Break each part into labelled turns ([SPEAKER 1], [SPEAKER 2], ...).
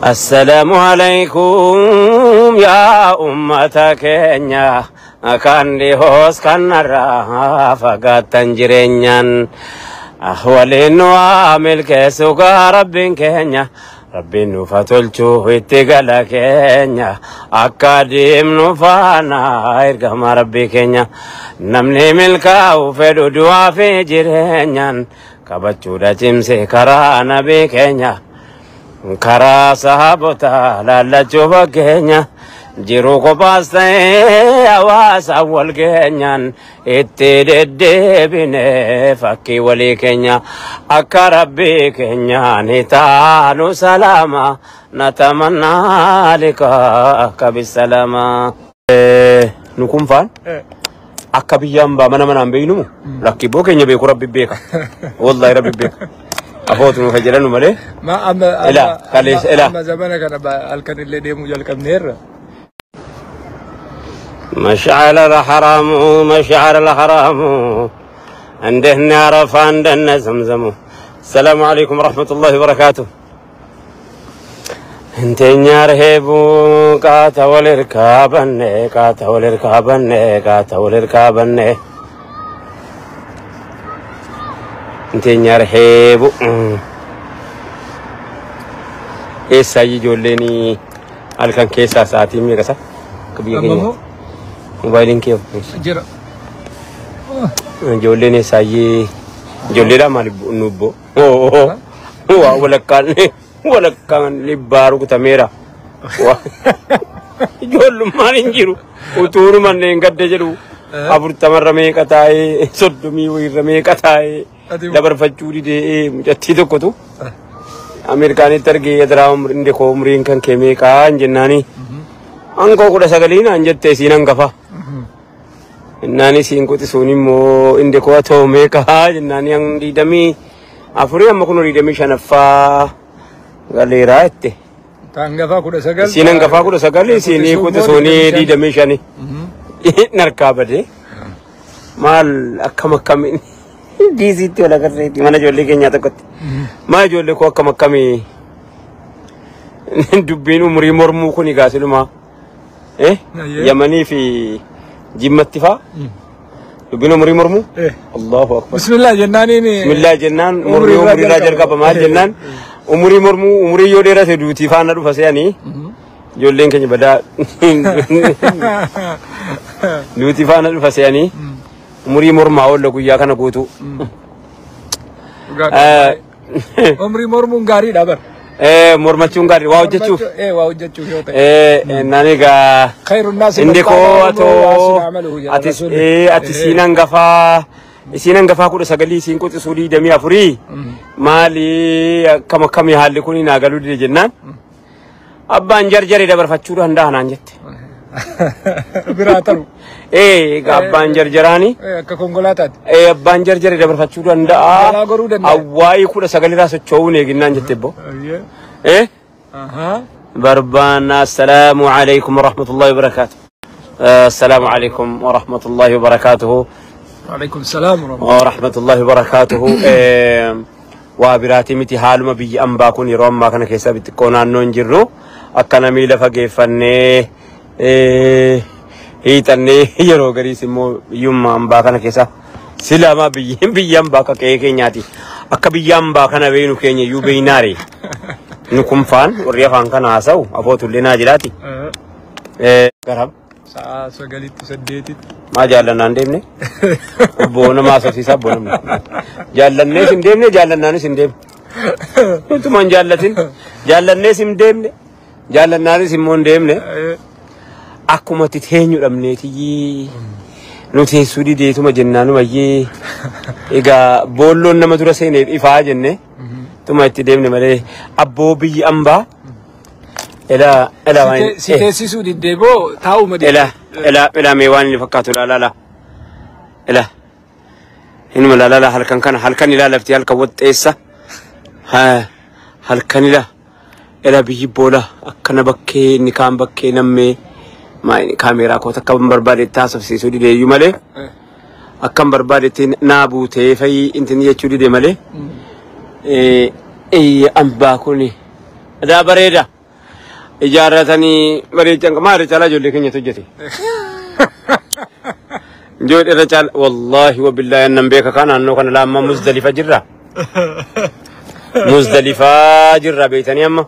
[SPEAKER 1] Assalaamu alaikum yaa ummata keenya kan dhihoos kan narraa fagaattan jireenyaan waliin nu haa milkeessu gaa rabbiin keenya rabbiin nuuf haa tolchu itti gala keenya akka deemnu faana ergama rabbii keenya namni milkaa'u fedhu du'aa fi jireenyaan qabachuudha cimse karaa nabii keenya. Karaa sahaabota laallachuu fakkeenya jiruu kophaas ta'ee hawaasa wal keenyaan itti deddeebine fakkii walii keenya akka rabbii keenyaan taanu salaama natamannaa liqaaka bisalaama. Nu kun faan akka biyya hambaa mana manaan beeynumu lakkibboo keenya beeku rabbi beeka wallahi rabbi beeka. Afootu nuuf jedhanu malee.
[SPEAKER 2] Ma amma
[SPEAKER 1] Ila, kaleessa, ila.
[SPEAKER 2] Amma zamana kana halkan illee deemuu jalqabneerra.
[SPEAKER 1] مشعل الحرام مشعل الحرام عندهن عرفة عندهن زمزم. السلام عليكم ورحمة الله وبركاته. انتين يرهبو قاتا والركابن قاتا والركابن قاتا والركابن انتين يرهبو eessa ijoolleen halkan keessaa sa'aatii meeqa isa? Akka biyya
[SPEAKER 2] Amma
[SPEAKER 1] keenya.
[SPEAKER 2] immoo
[SPEAKER 1] Moobaayiliin kee
[SPEAKER 2] jira.
[SPEAKER 1] Ijoolleen eessaayyee ijoolleedhaa maaliif nubbo? Waa walakkaan walakkaan dhibbaa rukutameera. Ijoollummaan hin jiru. Utuunu manneen gadda jedhu 40rra meeqa taa'ee 30 wayiirra meeqa taa'ee dabarfachuu didee mucattii tokkotu Ameerikaanitti argee yadiraa umriin koo umriin kan kee meeqaa hin jennaani. Ankoo 19 naan jette isiin hangafa. Innaan isiin quxisuun immoo inde koo atoo meeqaa jennaani an 24 amma kun 25ffaa galeeraa jette.
[SPEAKER 2] Ta hangafaa 19.
[SPEAKER 1] Isiin hangafaa 19 isiin quxisuun 25. Narkaa badee maal akkam akkamiin diisiitti wal agarreetti mana ijoollee keenyaa tokkotti. Maa ijoollee koo akkam akkamii dubbiin umurii mormuu kun egaa silumaa. Yamanii fi Jimmatti faa dubbiin umurii mormuu. Allahu akbar.
[SPEAKER 2] Bismillah jennaaniin.
[SPEAKER 1] Bismillah jennaan umurii umuriirraa jalqaba maal jennaan umurii mormuu umurii yoo dheerate duutii faana dhufa se'anii ijoolleen keenya badaa duutii faana dhufa se'anii umurii mormaa oolla guyyaa kana guutuu.
[SPEAKER 2] Umrii mormuun gaariidha bar.
[SPEAKER 1] Mormachuun gaarii waa hojjechuuf.
[SPEAKER 2] Waa hojjechuuf yoo ta'e.
[SPEAKER 1] Naan egaa
[SPEAKER 2] Khayrun naasi
[SPEAKER 1] inde koo atoo ati isiin hangafaa isiin hangafaa 19 isiin quxisuu 24 maali akkam akkamii haalli kun naa galuu dide jennaan abbaan jarjaree dabarfachuu danda'a naan jette.
[SPEAKER 2] Biraa taru.
[SPEAKER 1] Egaa abbaan jarjaraani.
[SPEAKER 2] Akka konkolaataatti.
[SPEAKER 1] Abbaan jarjaree dabarfachuu danda'a.
[SPEAKER 2] Jalaa goruu danda'a.
[SPEAKER 1] Awwaayii 19 irraa socho'uun eeginnaan jette ebbo. Barbaanna assalaamu alaikum warahmatullahi wabarakaatuh. Assalaamu alaikum warahmatullahi wabarakaatuh.
[SPEAKER 2] Waalaikum salaam
[SPEAKER 1] warahmatullahi wabarakaatuh. Waa biraatii miti haaluma biyyi ambaa kun yeroo ammaa kana keessa xixiqqoo naannoo hin jirru akka namii lafa geeffannee hiixannee yeroo gariis immoo biyyummaa ambaa kana keessa silama biyya ambaa akka qe'ee keenyaati. Akka biyya ambaa kana beeynu keenya iyyuu beeynaare. Nu kun faan warri afaan kana haasa'u afootullee naa jiraati. Garab.
[SPEAKER 2] Sa'a 9tti 8tti.
[SPEAKER 1] Maa jaallannaan deemne? Obbo nama haasofsiisaa obbo namni. Jaallannees hin deemne jaallannaanis hin deemne. Utuma hin jaallatin jaallannees hin deemne jaallannaanis immoo hin deemne. Akkuma itti teenyu dhabneetiyyii nu teessuu dideetuma jennaanumayyee egaa boolloon nama dura seeneef ifaa jenne tuma itti deemne malee abboo biyyi ambaa ela ela waan
[SPEAKER 2] Si teessisuu diddee boo taa'uma diddee.
[SPEAKER 1] Ela ela ela mee waan inni fakkaatu ilaalaa ela inuma ilaalaa halkan kana halkan ilaa lafti halkan waxxeessa halkan ilaa ela biyyi boola akkana bakkee inni kaan bakkee nammee kaameeraa koo takka barbaadetti haasofsiisuu didee iyyuu malee akkam barbaadetti naa buutee fayyii intini jechuu dide malee ambaa kuni Daa bareeda. Ijaarratanii bareechan maal caalaa ijoollee keenyatu hojjete. Ijoollee irra caala wallaahi wabillaahi annan beeka kan naannoo kana laamma Muzdalifa jirra. Muzdalifaa jirra beeytanii amma.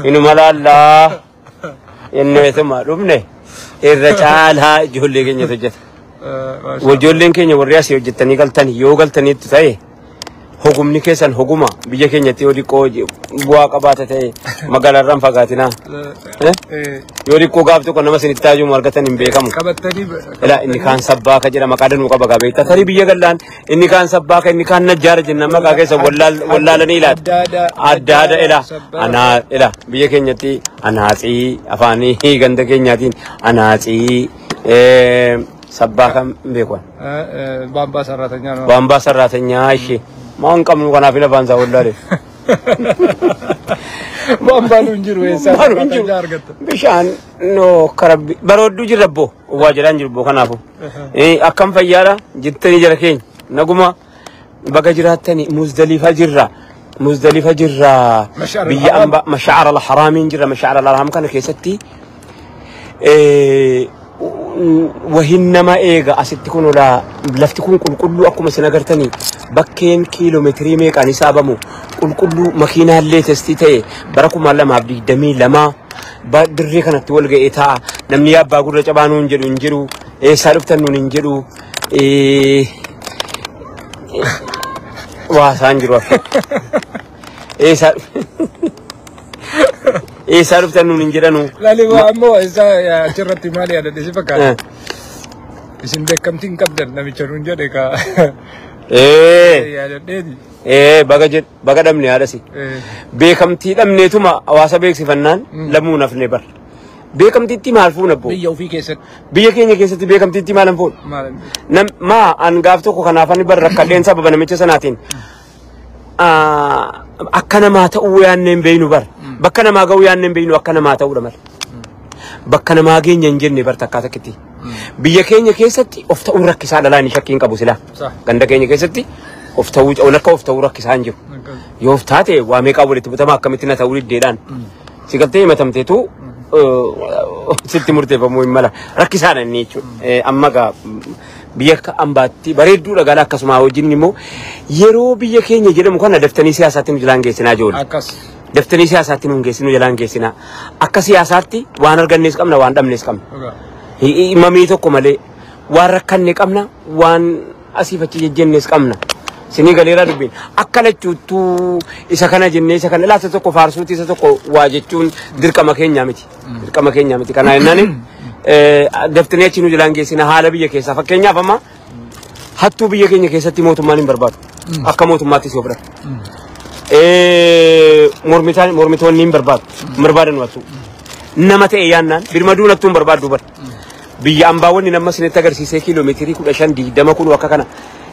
[SPEAKER 1] Inuma laallaa. Inni beetuma dhufne irra caalaa ijoollee keenyatu hojjete. Ijoolleen keenya warri asii hojjettanii galtan yoo galtaniitti ta'e hogumni keessan hoguma biyya keenyatti yoo xiqqoo bu'aa qabaata ta'e magaalaarraan fagaatinaa. Yoo xiqqoo gaaf tokko nama isinitti taajumu argatan hin beekamu.
[SPEAKER 2] Qabattanii.
[SPEAKER 1] Ilaa inni kaan sabbaaka jedha maqaa danuu qaba gaa beektaa. Tarii biyya gallaan inni kaan sabbaaka inni kaan najjaara jenna maqaa keessa wallaalanii ilaala. Addaada ila anaa ila biyya keenyatti anaatsii afaanii ganda keenyaatiin anaatsii sabbaaka beekuan.
[SPEAKER 2] Baabbaa sarraatanyaa.
[SPEAKER 1] Baabbaa sarraatanyaa ishee. Maan qabnu kanaaf hin afaan isaa wallaale.
[SPEAKER 2] Baabbaan hin jiru eessaa sarraatanyaa argatta.
[SPEAKER 1] Bishaan no karabbi baroodduu jirra boo waa jedhaan jiru boo kanaafu. Akkam fayyaadha jettanii jara keenya naguma baga jiraattani Muzdalifa jirra. Muzdalifa jirra biyya amba mashaara al-haraamiin jirra mashaara al-haraam kana keessatti wahin nama eega asitti kun ola lafti kun qulqulluu akkuma isin agartanii bakkeen kiiloomeetirii meeqaan isaabamu qulqulluu makiinaallee testii ta'e bara 2022 dirree kanatti wal ga'ee taa'a namni abbaa gurra cabaa nuun jedhu hin jiru eessaa dhuftan nuun hin jedhu waa isaan jiru eessaa eessaa dhuftan nuun hin jedhanu.
[SPEAKER 2] Laali waa ammoo isaa achirratti maal yaadadhe si fakkaata? Isin beekamtii hin qabdan namicha nuun jedhe ka. Yaadadheeti.
[SPEAKER 1] Baga jedh baga dhabne haadhasi. Beekamtii dhabneetuma hawaasa beeksifannaan lamuu nafne bar. Beekamtiitti maal fuuna boo?
[SPEAKER 2] Biyya ofii keessatti.
[SPEAKER 1] Biyya keenya keessatti beekamtiitti maal hin fuun? Maa an gaaf tokko kanaaf ani bar rakkadheen sababa namicha sanaatiin. Akka namaa ta'uu yaanneen beeynu bar. Bakka namaa ga'uu yaanneen beeynu akka namaa ta'uudha malee. Bakka namaa geenya hin jenne bar takkaa takkitti. Biyya keenya keessatti of ta'uun rakkisaa dhalaa inni shakkii hin qabu silaa. Ganda keenya keessatti of ta'uu walakka of ta'uu rakkisaa hin jiru. Yoo of taate waa meeqaa walitti butama akkamitti na ta'uu diddeedhaan. Si galtee himatamteetu sitti murteeffamuu hin mala. Rakkisaadha inni jechuudha. Amma gaa biyya akka ambaatti bareedduudha gala akkasuma hojiin immoo yeroo biyya keenya jedhamu kana daftanii siyaasaatti nu jalaan geessinaa jiru.
[SPEAKER 2] Akkas.
[SPEAKER 1] Daftanii siyaasaatti nu geessinu jalaan geessinaa. Akka siyaasaatti waan argannees qabna waan dhabnees qabna. Mamii tokko malee waan rakkanne qabna waan asiif achi jejjennees qabna. Sinii galeeraa dubbiin akka lachuuttuu isa kana jennee isa kana laata tokko faarsuuti isa tokko waa jechuun dirqama keenyaa miti. Dirqama keenyaa miti. Kana jennaan daftanii achi nu jalaan geessina haala biyya keessaa fakkeenyaaf amma hattuu biyya keenya keessatti mootummaan hin barbaadu. Akka mootummaattis yoo fudhatu. Mormitoonni hin barbaadu. Hin barbaadan hattuu. Nama ta'e yaannaan birmaduu hattuu hin barbaaddu bara. Biyya ambaawwanni nama isinitti agarsiisee kiiloomeetirii 15 20 kun akka kana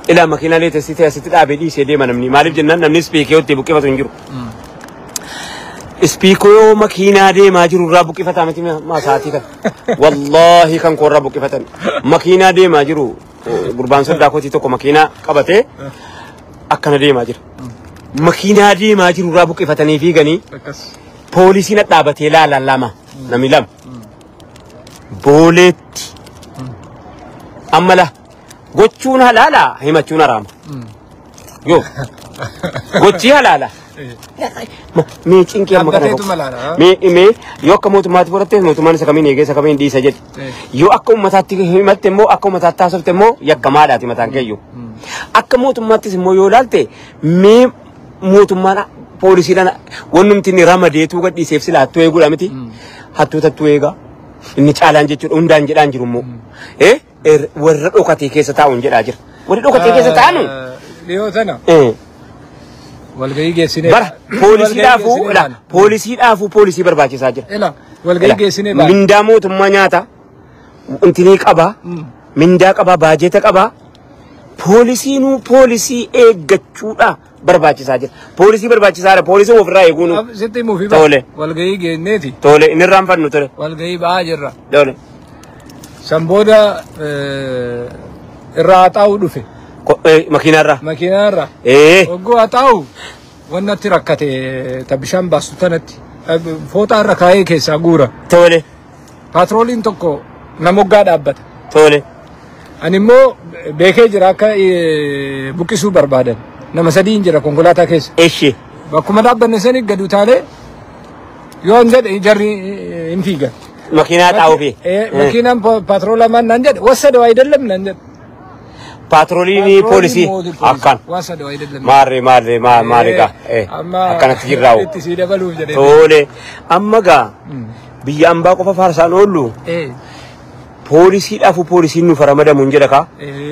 [SPEAKER 1] ilaa makiinaalee testii ta'e asitti dhaabee dhiisee deema namni. Maaliif jennaan namni ispiikee itti buqqifatu hin jiru. Ispiikoo makiinaa deemaa jiru irraa buqqifataa miti sa'aatii kana. Wallaahi kan koorraa buqqifatan. Makiinaa deemaa jiru gurbaan soddaa kootii tokko makiinaa qabatee akkana deemaa jira. Makiinaa deemaa jiru irraa buqqifatanii fiiganii poolisiin dhaabatee laalaan lama namni lama. Booleetti amma la gochuun halaala himachuun haraama. Yoo gochii halaala. Mee cinqii amma kana mee yoo akka mootummaatti fudhatte mootummaan isa kamiin eegee isa kamiin dhiisa jedhe. Yoo akka uummataatti himatte immoo akka uummataatti haasofte immoo yakkamaadhaati mataan keeyyuu. Akka mootummaattis immoo yoo ilaalte mee mootummaan poolisiidhaan wannumti inni ramadeetuu gadhiiseef sila hattuu eeguudha miti. Hattuu tattuu eegaa. Inni caalaan jechuudha hundaan jedhaan jiru immoo. Warra dhokatee keessa taa'uun jedhaa jira. Warri dhokatee keessa taa'anu.
[SPEAKER 2] Dhiyoo tana. Walgahii geessinee.
[SPEAKER 1] Bara poolisiidhaafuu poolisii barbaachisaa jira.
[SPEAKER 2] Walgahii geessinee ba'a.
[SPEAKER 1] Mindaa mootummaa nyaata. Intinii qabaa. Mindaa qabaa baajeeta qabaa. Poolisiinuu poolisii eeggachuudha barbaachisaa jira. Poolisii barbaachisaadha. Poolisii ofirraa eeguun.
[SPEAKER 2] Sitti himuufi ba'a. Walgahii geenneeti.
[SPEAKER 1] Tole inni irraanfannu tole.
[SPEAKER 2] Walgahii ba'aa jirra.
[SPEAKER 1] Tole.
[SPEAKER 2] San booda irraa haxaa'u dhufe.
[SPEAKER 1] Makiinaarraa.
[SPEAKER 2] Makiinaarraa. Ogguu haxaa'u. Wannatti rakkate ta bishaan baastu tanatti fooxaa irra kaa'ee keessaa guura.
[SPEAKER 1] Tole.
[SPEAKER 2] Paatrooliin tokko na moggaa dhaabbata.
[SPEAKER 1] Tole.
[SPEAKER 2] Ani immoo beekee jira akka buqqisuu barbaadan. Nama sadiin jira konkolaataa keessa.
[SPEAKER 1] Eshi.
[SPEAKER 2] Bakkuma dhaabbanne sani gad utaalee yoo an jedhe jarri hin fiigan.
[SPEAKER 1] Makiinaa xaa'uu fi.
[SPEAKER 2] Makiinaan paatroolaa maal naan jedhe wasadoo ayidallam naan jedhe.
[SPEAKER 1] Paatrooliin poolisii akkan.
[SPEAKER 2] Wasadoo ayidallam.
[SPEAKER 1] Maarree maarree maarree gaa. Akkanatti jirraa'u.
[SPEAKER 2] Itti sii dabaluuf jedhee.
[SPEAKER 1] Tole. Amma gaa biyya ambaa qofa faarsaan oollu. Poolisiidhaaf poolisiin nuuf ramadamu hin jedha kaa.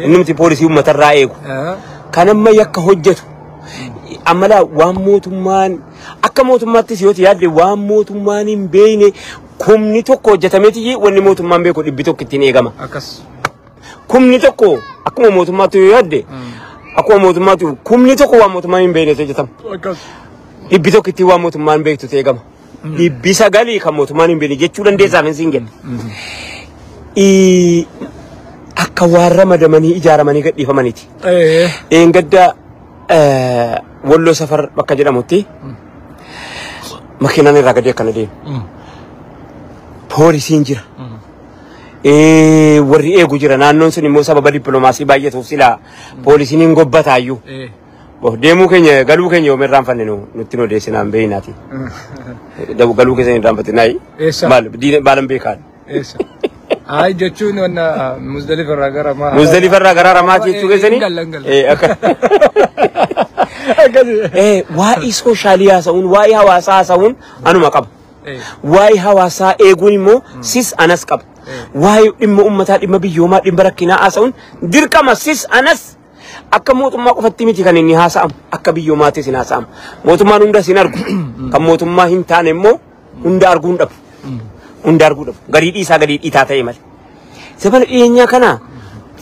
[SPEAKER 1] Innumti poolisii uummatarraa eegu. Kan amma yakka hojjetu. Amma laa waan mootummaan akka mootummaattis yoo yaadde waan mootummaan hin beekne kumni tokko hojjetameeti wanni mootummaan beeku 100 ittiin eegama.
[SPEAKER 2] Akkas.
[SPEAKER 1] Kumni tokko akkuma mootummaatti yoo yaadde akkuma mootummaatti kumni tokko waan mootummaan hin beeknetu hojjetama.
[SPEAKER 2] Akkas.
[SPEAKER 1] 100 ittiin waan mootummaan beektutu eegama. 900 kan mootummaan hin beekne jechuu dandeessaaf hin siin kenna. Akka waan ramadamanii ijaaramanii gadhiifamaniiti. Eengadda Walloo Safar bakka jedhamutti makiinaan irraa gadi akkana deemu. Poolisiin jira. Warri eegu jira. Naannoon sun immoo sababa dippiloomaasii baay'atuuf silaa poolisiin hin gobbataayyuu. Deemuu keenya galuu keenya yoom irraanfanne nutti nu odeessinaan beeynaati. Galuu keessa hin irraanfatinaayi. Maal baalan beekaan.
[SPEAKER 2] Ay jechuun wanna Muzdalifa irraa gara maa.
[SPEAKER 1] Muzdalifa irraa gara Ramaati jechuu keessanii? Akka. Waa'ee soshaalii haasa'uun waa'ee hawaasaa haasa'uun anuma qaba. Waa'ee hawaasaa eeguun immoo sis anas qaba. Waa'ee dhimma uummataa dhimma biyyoomaa dhimma rakkinaa haasa'uun dirqama sis anas akka mootummaa qofatti miti kan inni haasa'amu akka biyyoomaattis hin haasa'amu. Mootummaan hunda sin argu kan mootummaa hin taane immoo hunda arguu hin dhabu. Hunda arguu dhabu. Garii dhiisaa garii dhiitaa ta'e malee. Sababa dhiyeenyaa kana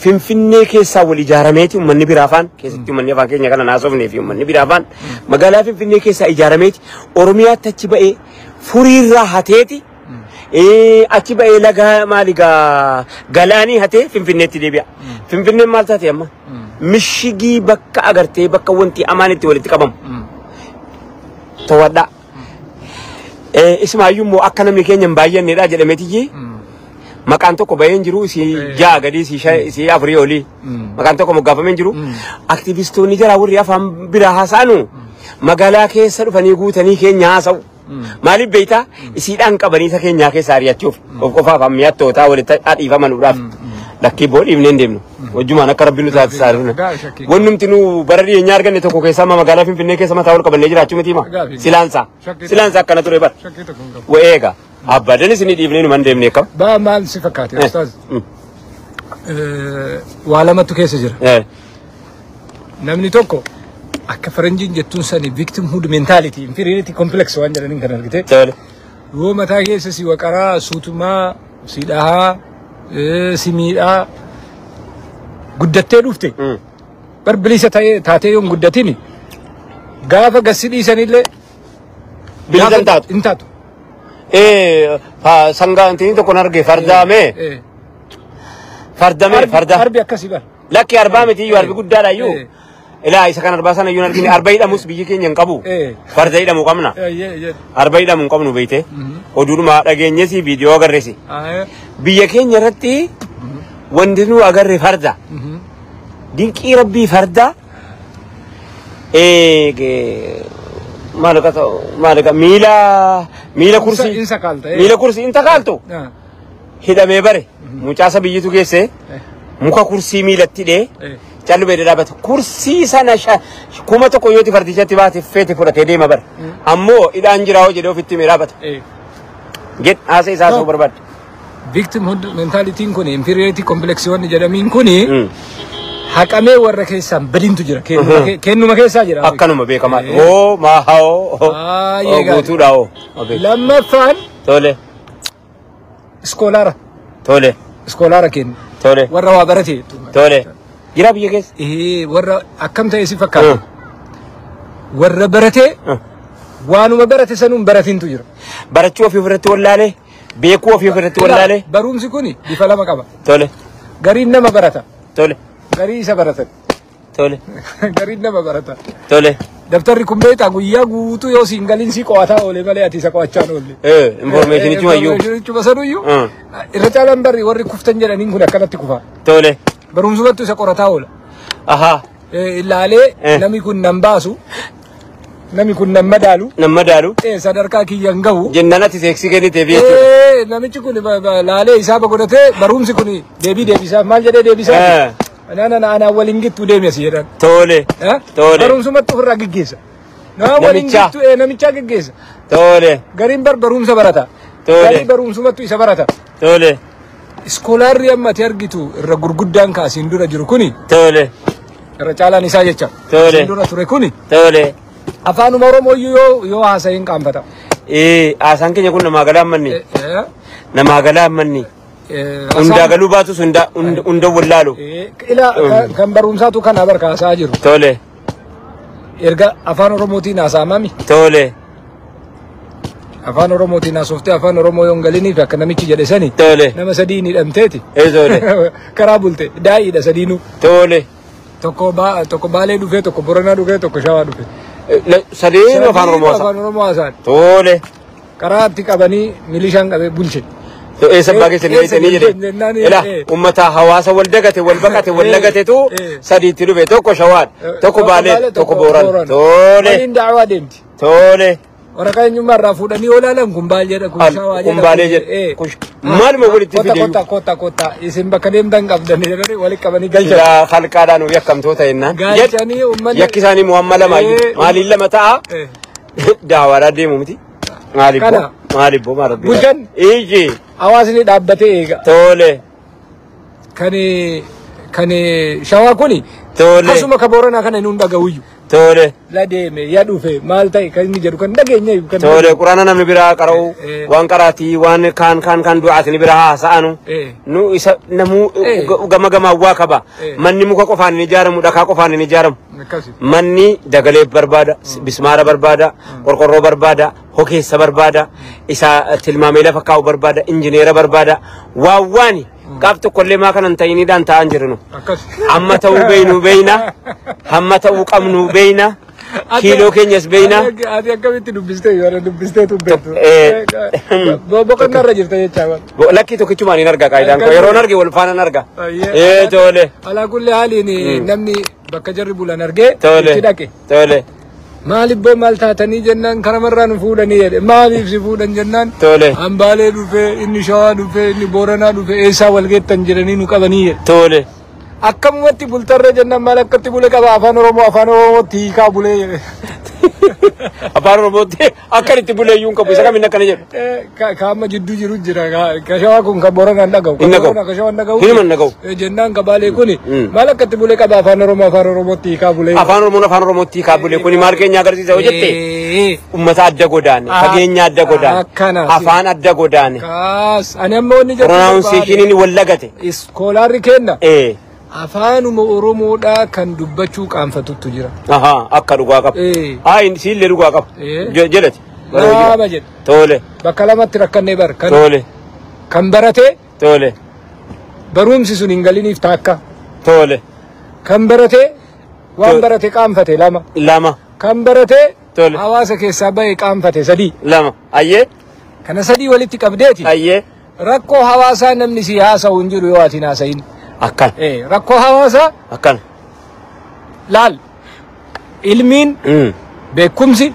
[SPEAKER 1] Finfinnee keessaa wal ijaarameeti uummanni biraa afaan keessatti uummanni afaan keenya kana naasofnee fi uummanni biraa afaan magaalaa Finfinnee keessaa ijaarameeti Oromiyaatti achi ba'ee furiirraa hateeti achi ba'ee laga maali gaa galaanii hatee Finfinneetti deebi'a. Finfinneen maal taate amma? Mishigii bakka agartee bakka wanti amaan itti walitti qabamu. To'adhaa. Ismaayyuu immoo akka namni keenya hin baay'annedha jedhameetiyyi. Maqaan tokko bahee hin jiru isii 6 gadi isii 5 isii 4 olii. Maqaan tokko moggaafamee hin jiru. Aktivistoonni jara warri afaan biraa haasa'anu magaalaa keessa dhufanii guutanii keenya haasa'u. Maaliif beektaa isiidhaan qabanii isa keenyaa keessa ari'achuuf of qofaaf ammiyattootaa walitti dhiifamanuudhaaf. Lakkii boo dhiifnee hin deemnu. Wajjumaan akka rabbi nu taasisaa jirru. Wannumti nu bara dhiyeenyaa arganne tokko keessaa amma magaalaa Finfinnee keessa mataa ol qabannee jiraachuu miti hima. Silaansaa. Silaansaa akkana ture bara. Wa'eega. Abbaadan isin dhiifnee numa hin deemne akkam.
[SPEAKER 2] Baa maal si fakkaate ustaaz? Waa lamatu keessa jira. Namni tokko akka faranjiin jettuun sani victimhood mentality inferiority complex waan jedhaniin kan argite. Yoo mataa keessa si waqaraa suutumaa si dhahaa si miidhaa guddattee dhufte. Bar bilisa taatee yoo hin guddatini gaafa gassi dhiisanillee
[SPEAKER 1] Bilisa hin taatu.
[SPEAKER 2] Hin taatu.
[SPEAKER 1] Sangaa intini tokko arge fardaame. Fardame farda.
[SPEAKER 2] Arbi akkasii bar.
[SPEAKER 1] Lakki arbaa miti iyyuu arbi guddaadha iyyuu. Ilaa isa kan arbaa sana iyyuu hin argine arba hidhamus biyyi keenya hin qabu. Farda hidhamu qabna. Arba hidhamu hin qabnu beekte. Oduudhuma dhageenyesi viidiyoo agarreesi. Biyya keenya irratti wanti nu agarre farda. Dinqii rabbii farda. Maal miila kursii. Miila kursii hin takaaltu. Hidhamee bare mucaasa biyyitu geesse muka kursii miilatti hidhee callu beedee dhaabbata. Kursii sana 1000 yooti fardichatti baate feete fudhatee deema bare. Ammoo hidhaan jiraa hoo jedhee ofitti himee dhaabbata. Jedh haasa isaa soo barbaadde.
[SPEAKER 2] Victimhood mentalitiin kun inferiority complex wanni jedhamiin kuni haqamee warra keessaan badintu jira. Kennuma keessaa jira.
[SPEAKER 1] Akkanuma beekamaa. Hoo maa hoo. Guutuudha hoo.
[SPEAKER 2] Lammaffaan.
[SPEAKER 1] Tole.
[SPEAKER 2] Iskoolaara.
[SPEAKER 1] Tole.
[SPEAKER 2] Iskoolaara kennu.
[SPEAKER 1] Tole.
[SPEAKER 2] Warra waa barate.
[SPEAKER 1] Tole. Jira biyya keessa?
[SPEAKER 2] Warra akkam ta'e si fakkaata. Warra barate waanuma barate sanuun baratintu jira.
[SPEAKER 1] Barachuu ofii ofirratti wallaalee beekuu ofii ofirratti wallaalee.
[SPEAKER 2] Barumsi kuni bifa lama qaba.
[SPEAKER 1] Tole.
[SPEAKER 2] Gariin nama barata.
[SPEAKER 1] Tole.
[SPEAKER 2] Garii isa baratan.
[SPEAKER 1] Tole.
[SPEAKER 2] Gariin nama barata.
[SPEAKER 1] Tole.
[SPEAKER 2] Daftarri kun beektaa guyyaa guutuu yoo siin galiin si qo'ataa oole malee ati isa qo'achaa hin oolle.
[SPEAKER 1] Informationichi mayyuu.
[SPEAKER 2] Informationichi basanuyyuu. Irra caalaan barri warri kuftan jedhaniin kun akkanatti kufa.
[SPEAKER 1] Tole.
[SPEAKER 2] Barumsumattu isa qorataa oola.
[SPEAKER 1] Ahaa.
[SPEAKER 2] Ilaalee namni kun nan baasu, namni kun nan madaalu,
[SPEAKER 1] Nan madaalu.
[SPEAKER 2] Sadarkaa kiyya hin gahu.
[SPEAKER 1] Jennaan ati seeksii kenniteef jechuudha.
[SPEAKER 2] Namichi kun laalee isaa godhatee barumsi kun deebii deebisaaf maal jedhee deebisaaf? Ana waliin gittuu deemi asii jedhan.
[SPEAKER 1] Tole. Tole.
[SPEAKER 2] Barumsumatti ofirraa geggeessa. Nama waliin gittuu namichaa geggeessa.
[SPEAKER 1] Tole.
[SPEAKER 2] Gariin barumsa barata.
[SPEAKER 1] Tole.
[SPEAKER 2] Garii barumsumattu isa barata.
[SPEAKER 1] Tole.
[SPEAKER 2] Iskoolaarri amma ati argitu irra gurguddaan kaasiin dura jiru kuni.
[SPEAKER 1] Tole.
[SPEAKER 2] Irra caalaan isaa jecha.
[SPEAKER 1] Tole.
[SPEAKER 2] Asiin dura ture kuni.
[SPEAKER 1] Tole.
[SPEAKER 2] Afaanuma Oromoo iyyuu yoo haasa'iin qaanfata.
[SPEAKER 1] Haasaan keenya kun namaa galaa manni. Namaa galaa manni. Hundaa galuu baatus hunda wallaalu.
[SPEAKER 2] Ila kan barumsaatu kana barka haasaa jiru.
[SPEAKER 1] Tole.
[SPEAKER 2] Erga afaan Oromootiin haasa'amami.
[SPEAKER 1] Tole.
[SPEAKER 2] Afaan Oromootiin haasoftee afaan Oromoo yoo hin galiniif akka namichi jedhe sani.
[SPEAKER 1] Tole.
[SPEAKER 2] Nama sadiin hidhamteeti.
[SPEAKER 1] Tole.
[SPEAKER 2] Karaa bulte daa'iidha sadiinuu.
[SPEAKER 1] Tole.
[SPEAKER 2] Tokko Baalee dhufee, tokko Boranaa dhufee, tokko Shawaa dhufe.
[SPEAKER 1] Sadeen afaan Oromoo haasa'an.
[SPEAKER 2] Afaan Oromoo haasa'an.
[SPEAKER 1] Tole.
[SPEAKER 2] Karaa itti qabanii milishaan qabee bulche.
[SPEAKER 1] Eessa abbaa keessanii beektanii jedhe. Ila uummata hawaasa wal dagate wal baqate wal dagatetu sadiitti dhufe tokko Shawaadha, tokko Baalee, tokko Boorana. Tole.
[SPEAKER 2] Waliin da'awaa deemti.
[SPEAKER 1] Tole.
[SPEAKER 2] Waraqaa eenyummaa irraa fuudhanii olaalan kun baal jedha kun Shawaa jedha.
[SPEAKER 1] Kun Baalee jedha. Maaluma walitti fide.
[SPEAKER 2] Kotta kotta kotta isin bakka deemtan qabdan jedhanii walitti qabanii galchan.
[SPEAKER 1] Silaa halqaadhaan yakkamtoota jennaan.
[SPEAKER 2] Galchanii uummanni.
[SPEAKER 1] Yakki isaanii muhamma lama maaliin lama ta'a? Daawaadhaa deemu miti. Maalibboo maalibboo maal rabbi.
[SPEAKER 2] Bulchan.
[SPEAKER 1] Iji.
[SPEAKER 2] Hawaasni dhaabbatee eega.
[SPEAKER 1] Tole.
[SPEAKER 2] Kan Shawaa kuni.
[SPEAKER 1] Tole.
[SPEAKER 2] Akkasuma ka Booranaa kana inni dhaga'uyyuu.
[SPEAKER 1] Tole.
[SPEAKER 2] La deeme yaa dhufe maal ta'e kan inni jedhu kan dhageenya.
[SPEAKER 1] Tole quraana namni biraa qara'u waan qaraatii waan kaan kaan kaan du'aati ni biraa haasa'anu. Nu isa namuu gama gamaa waa qaba. Manni muka qofaan hin ijaaramu dhakaa qofaan hin ijaaramu. Manni dagalee barbaada, bismaara barbaada, qorqorroo barbaada, hokeessa barbaada, isa tilmaamee lafa kaa'u barbaada, injineera barbaada. Waa waani. Qaaf tokkollee maa kanan ta'iniidhaan taa'an jirnu. Amma ta'uu beeynu beeyna. Hamma ta'uu qabnu beeyna. Kiiloo keenyas beeyna.
[SPEAKER 2] Ati akkamitti dubbistee yoo dubbistee tubbeettu. Boqonnaa irra jirta jechaa.
[SPEAKER 1] Lakkii tokkichumaan hin argaa qaayidaan koo yeroon arge wal faana arga. Tole.
[SPEAKER 2] Alaa kulli haaliin namni bakka jarri bulan argee itti dhaqe.
[SPEAKER 1] Tole.
[SPEAKER 2] Maalibboo maal taatanii jennaan karamarraa nu fuudhanii jedhe maaliif si fuudhan jennaan.
[SPEAKER 1] Tole.
[SPEAKER 2] Hambaalee dhufee inni Shawaa dhufee inni Booranaa dhufee eessaa wal geettan jedhanii nu qabanii jedhe.
[SPEAKER 1] Tole.
[SPEAKER 2] Akkamumatti bultarree jennaan maal akkatti bule qaba afaan Oromoo afaan Oromootti hiikaa bulee jedhe.
[SPEAKER 1] Afaan Oromootti akka itti bulee iyyuu hin qabu isa kamiin akkana jedhu.
[SPEAKER 2] Ka amma jidduu jiru jira ka Shawaa kun ka Booranaan dhaga'u.
[SPEAKER 1] Hin dhaga'u.
[SPEAKER 2] Ka Shawaan dhaga'u.
[SPEAKER 1] Hinuman dhaga'u.
[SPEAKER 2] Jennaan ka Baalee kuni maal akkatti bulee qaba afaan Oromoo afaan Oromootti hiikaa bulee.
[SPEAKER 1] Afaan Oromoon afaan Oromootti hiikaa bulee kuni maal keenya agarsiisa yoo jette uummata adda godaane fageenya adda godaane afaan adda godaane.
[SPEAKER 2] Kaas ani amma wanni jedhu.
[SPEAKER 1] Pronunciationiin wal lagate.
[SPEAKER 2] Iskoolaarri kenna. Afaanuma Oromoodhaa kan dubbachuu qaanfatuttu jira.
[SPEAKER 1] Ahaa akka dhugaa qaba. Haa siillee dhugaa qaba. Jedhati.
[SPEAKER 2] Lama jedhe.
[SPEAKER 1] Tole.
[SPEAKER 2] Bakka lamatti rakkannee bar.
[SPEAKER 1] Tole.
[SPEAKER 2] Kan baratee.
[SPEAKER 1] Tole.
[SPEAKER 2] Barumsi sun hin galiniif taakka.
[SPEAKER 1] Tole.
[SPEAKER 2] Kan baratee waan barate qaanfate lama.
[SPEAKER 1] Lama.
[SPEAKER 2] Kan baratee.
[SPEAKER 1] Tole.
[SPEAKER 2] Hawaasa keessaa bahe qaanfate sadii.
[SPEAKER 1] Lama. Ayyee.
[SPEAKER 2] Kana sadii walitti qabdeeti.
[SPEAKER 1] Ayyee.
[SPEAKER 2] Rakkoo hawaasaa namni si haasa'u hin jiru yoo ati hin haasa'in.
[SPEAKER 1] Akkan.
[SPEAKER 2] Rakkoo hawaasaa.
[SPEAKER 1] Akkan.
[SPEAKER 2] Laal. Ilmiin. Beekumsi.